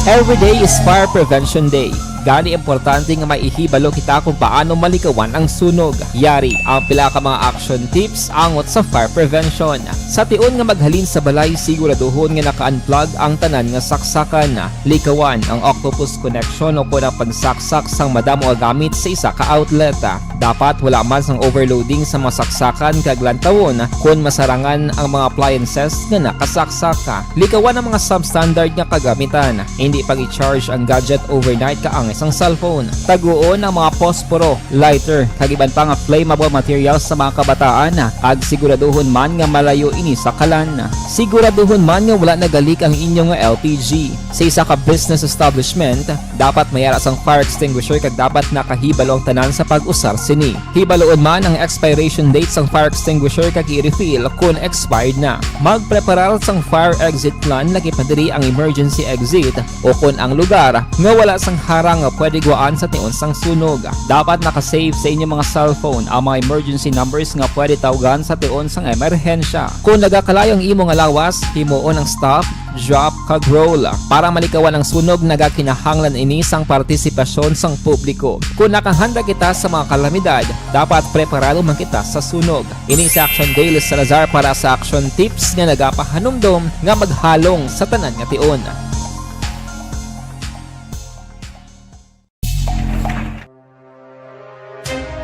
Every day is Fire Prevention Day. Gani, importante nga may ihibalo kita kung paano malikawan ang sunog. Yari ang pila ka mga action tips angot sa fire prevention. Sa tion nga maghalin sa balay, siguraduhon nga naka-unplug ang tanan nga saksakan. Likawan ang octopus connection o kon ang pagsaksak sang madamo nga gamit sa isa ka outlet. Dapat wala man sang overloading sa mga saksakan kag lantawon kon masarangan ang mga appliances nga nakasaksak. Likawan ang mga substandard nga kagamitan. Indi pag-i-charge ang gadget overnight kaangay sang cellphone. Taguon ang mga posporo, lighter, kag iban pa nga flammable materials sa mga kabataan, kag siguraduhon man nga malayo ini sa kalan. Siguraduhon man nga wala nagalik ang inyo nga L P G. Sa isa ka business establishment, dapat may ara sang fire extinguisher kag dapat nakahibalo ang tanan sa pag-usar sini. Hibaloon man ang expiration date sang fire extinguisher kag i-refill kon expired na. Magpreparar sang fire exit plan, lakip na diri ang emergency exit, o kon ang lugar nga wala sang harang nga pwede gwaan sa tion sang sunog. Dapat naka-save sa inyo mga cellphone ang mga emergency numbers nga pwede tawgan sa tion sang emerhensya. Kon nagakalayo ang imo nga lawas, himuon ang stop, drop, kag roll. Para malikawan ang sunog, nagakinahanglan ini sang partisipasyon sang publiko. Kon nakahanda kita sa mga kalamidad, dapat preparado man kita sa sunog. Ini si Action Dale Salazar para sa Action Tips nga nagapahanumdom nga maghalong sa tanan nga tion.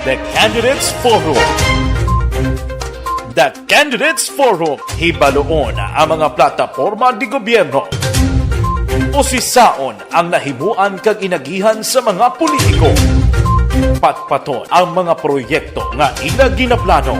The Candidates Forum. The Candidates Forum, hibaloon ang mga plataporma de gobyerno. Usisaon ang nahimuan kag inagihan sa mga politiko. Patpaton ang mga proyekto nga ila ginaplano.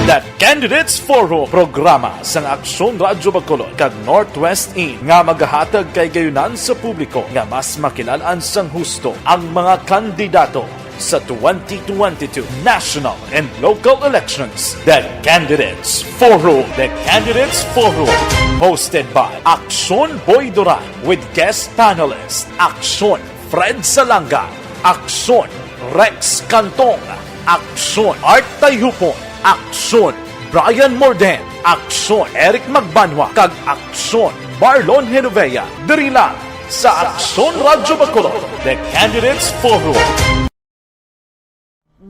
The Candidates Forum, programa sang Aksyon Radyo Bacolod kag Northwest In nga magahatag kahigayonan sa publiko nga mas makilal-an sang husto ang mga kandidato sa twenty twenty-two national and local elections. The Candidates Forum. The Candidates Forum, hosted by Aksyon Boy Duran with guest panelist Aksyon Fred Salanga, Aksyon Rex Cantong, Aksyon Art Tayhupon, Aksyon Brian Morden, Aksyon Eric Magbanwa, kag Aksyon Marlon Genovea, diri lang sa Aksyon Radyo Bacolod, The Candidates Forum.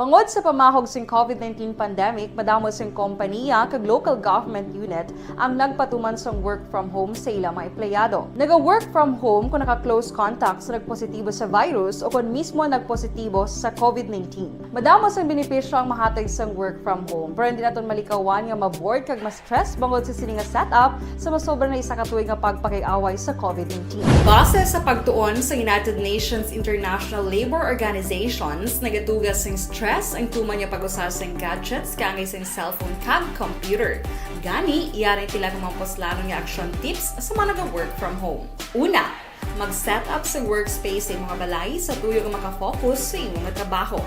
Bangod sa pamahog sing COVID nineteen pandemic, madamo sing kompaniya kag local government unit ang nagpatuman sang work from home sa ila mga empleyado. Naga-work from home kung naka-close contact sa nagpositibo sa virus o kon mismo nagpositibo sa COVID nineteen. Madamo sang benepisyo ang mahatag sang work from home, pero hindi naton malikawan nga ma-bored kag ma-stress bangod sa sini nga setup sa masobra na isa ka tuig nga pagpakig-away sa COVID nineteen. Base sa pagtuon sa United Nations International Labour Organizations, nagatuga sing stress ang tuman nga pag-usa sing gadgets kaangay sing cellphone kag computer. Gani, yari pila ka mga puslanon nga action tips sa mga naga-work from home. Una, mag-set up sa workspace sa imong balay sa tuyo nga makafocus sa imong trabaho.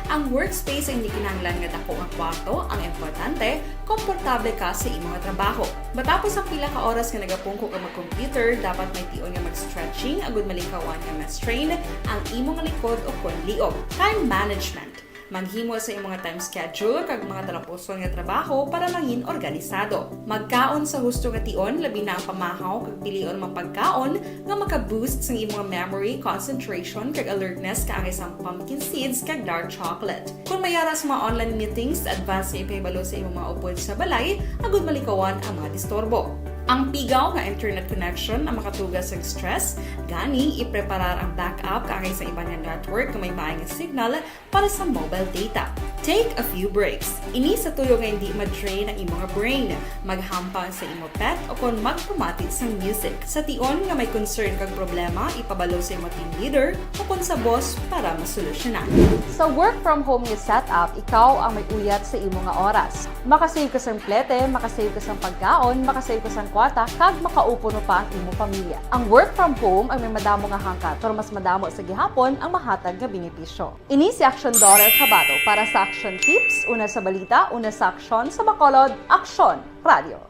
Ang workspace ay hindi kinahanglan nga dako nga kwarto, ang importante, komportable ka sa imong trabaho. Matapos ang pila ka oras nga nagapungko ka mag-computer, dapat may tion nga mag-stretching agud malikawan nga ma-strain ang imong likod o kon liog. Time management. Maghimo sa imong time schedule kag mga talapuson nga trabaho para mangin organisado. Magkaon sa husto nga tion, labi na ang pamahaw kag pilion mga pagkaon nga maka-boost sang imong memory, concentration, kag alertness kaangay sang pumpkin seeds kag dark chocolate. Kung may ara sa mga online meetings, advance nga ipahibalo sa imong mga upod sa balay agud malikawan ang mga disturbo. Ang pigaw nga internet connection ang makatuga sang stress, gani ipreparar ang backup kaangay sa iban nga network nga may maay nga signal para sa mobile data. Take a few breaks. Ini sa tuyo nga hindi ma-drain ang imong brain. Maghampang sa imo pet o kon magpamati sang music. Sa tion nga may concern kag problema, ipabalo sa imo team leader o kon sa boss para masolusyonan. Sa work from home nga setup, ikaw ang may uyat sa imo nga oras. Makasave ka sang plete, makasave ka sang pagkaon, makasave ka sang kwarta, kag makaupod pa ang imo pamilya. Ang work from home ang may madamo nga hangkat, pero mas madamo sa gihapon ang mahatag nga benepisyo. Ini si Action Daughter Chavado para sa Action Tips, una sa balita, una sa aksyon, sa Bacolod, Aksyon Radio.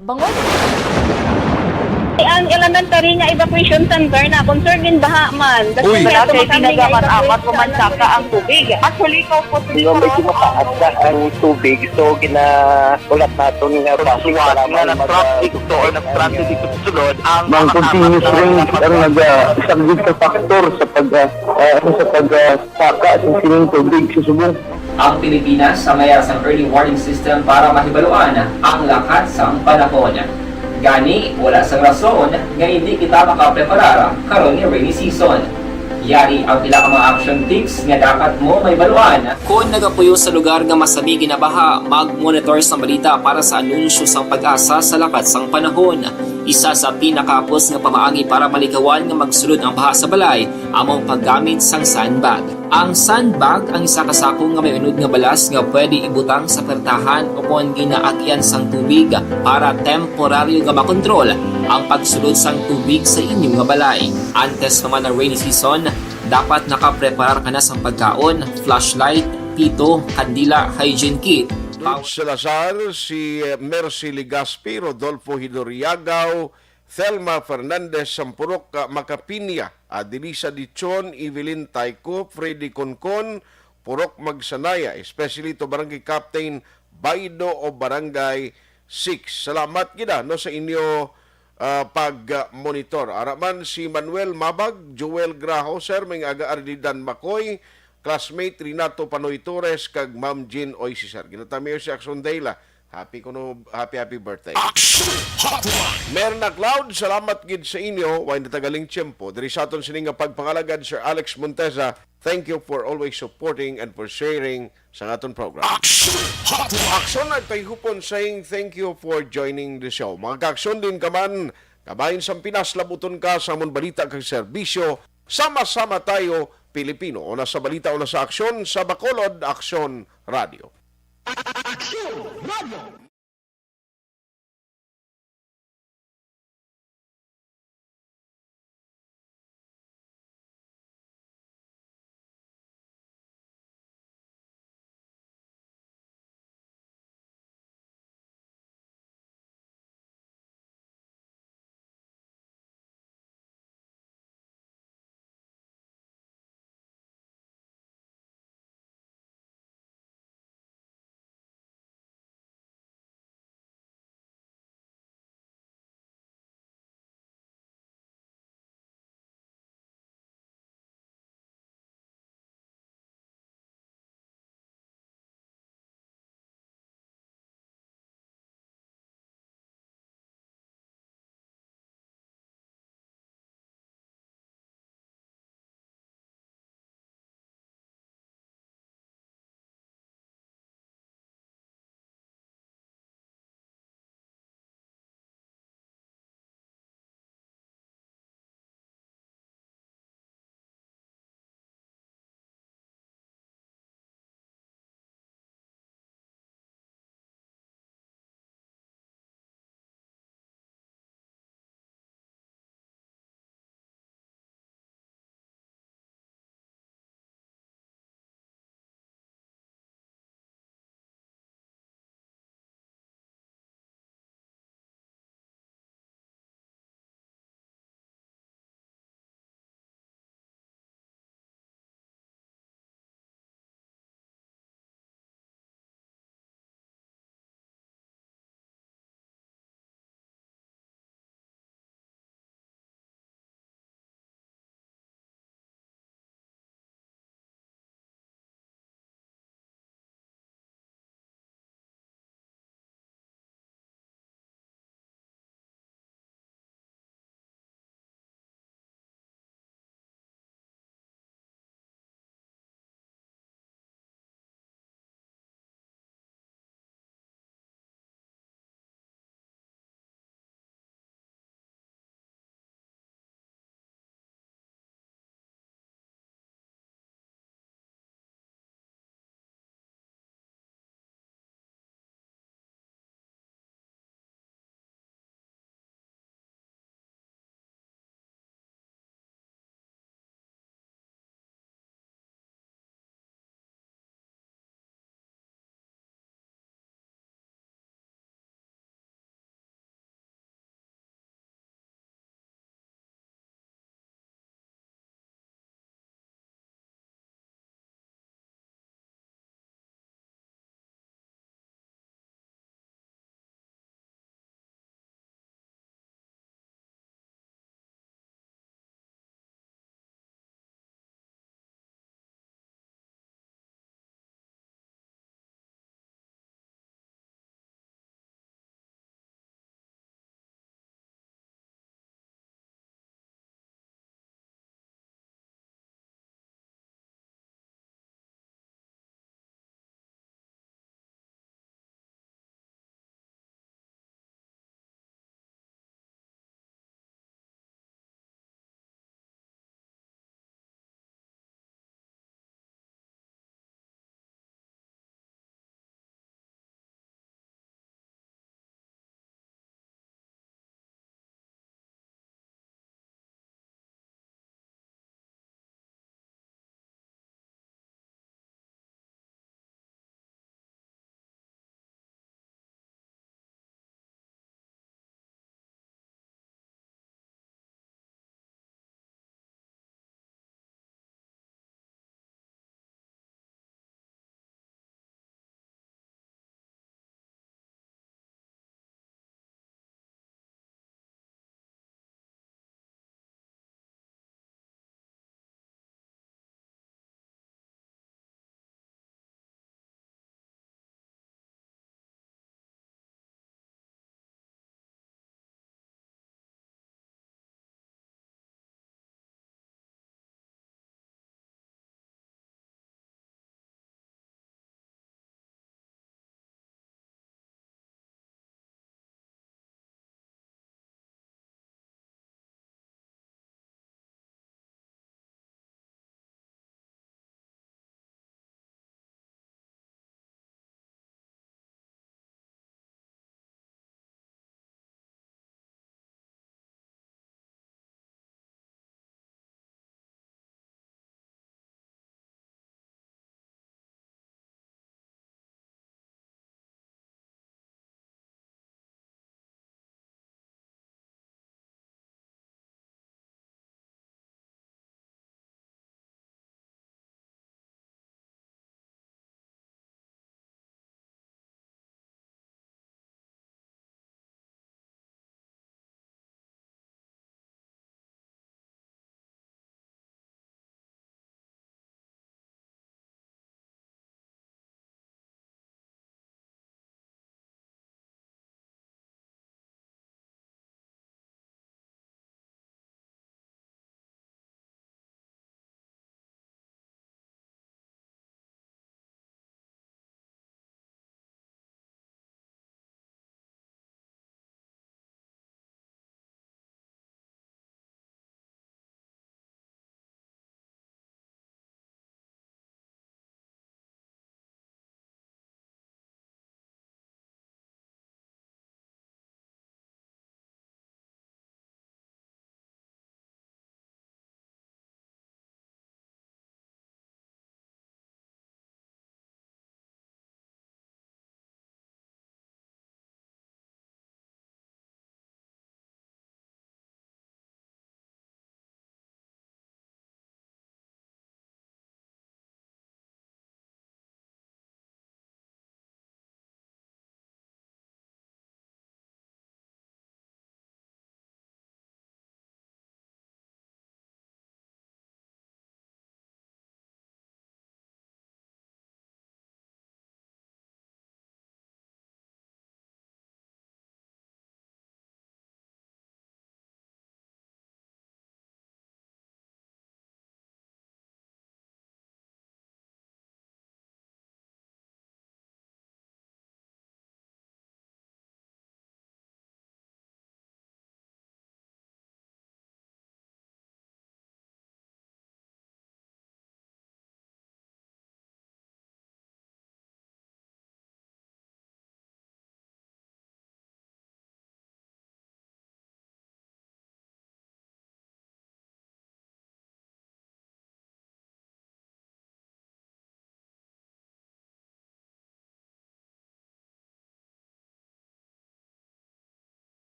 Bangod Ang elementary nga evacuation center na concern din baha man. Uy. Kasi Wala medyo kay makami nga tinaga man evacuation amat o man center. Saka ang tubig. Actually, ikaw po, Di ba, medyo mataas na ang tubig, so ginaulat naton nga Pagsuwat nga nag-traffic to or nag-transit dito sa sulod, ang Bang mga continuous tama rain na ang naga-, isa gid ka factor sa pag, ah, ah, sa pag, ah, saka sa sining tubig sa subong. Ang Pilipinas ang may sang early warning system para mahibaluan ang lakat sang panahon. Gani, wala sang rason nga hindi kita makapreparar karon nga rainy season. Yari ang pila ka mga action tips nga dapat mo mahibaluan. Kon nagapuyo sa lugar nga masami ginabaha, mag-monitor sang balita para sa anunsyo sang PAGASA sa lakat sang panahon. Isa sa pinakahapos nga pamaagi para malikawan nga magsulod ang baha sa balay amo ang paggamit sang sandbag. Ang sandbag ang isa ka sako nga may unod nga balas nga pwede ibutang sa pertahan o kon ginaagian sang tubig para temporaryo nga makontrol ang pagsulod sang tubig sa inyo nga balay. Antes pa man ang rainy season, dapat nakapreparar ka na sang pagkaon, flashlight, pito, kandila, hygiene kit. George Salazar, si Mercy Legaspi, Rodolfo Hidoriagaw, Thelma Fernandez sang Purok, ah, Macapiña, Adelisa Dichon, Evelyn Tayco, Freddy Concon, Purok Magsanaya, especially to Barangay Captain Baido o Barangay Six. Salamat gid, ah, no, sa inyo, ah, pag-monitor. Ara man si Manuel Mabag, Joel Graho, sir, may aga Arlidan Macoy, classmate Renato Panoy Torres, kag Ma'am Jean Oy, si sir. Ginatamiyo si Action Dela. Happy kuno, happy, happy birthday. Action Hotline. Merna Cloud, salamat gid sa inyo. Way natagaling tiyempo. Diri sa aton sini nga pagpangalagad, Sir Alex Monteza, thank you for always supporting and for sharing sa aton program. Action Hotline. Action, nagpahigupon saying thank you for joining the show. Mga ka-aksyon, diin ka man, kabahin sang Pinas, labuton ka sa amon balita kag serbisyo. Sama-sama tayo, Pilipino. Una sa balita, una sa aksyon, sa Bacolod Aksyon Radio. Aksyon Radio.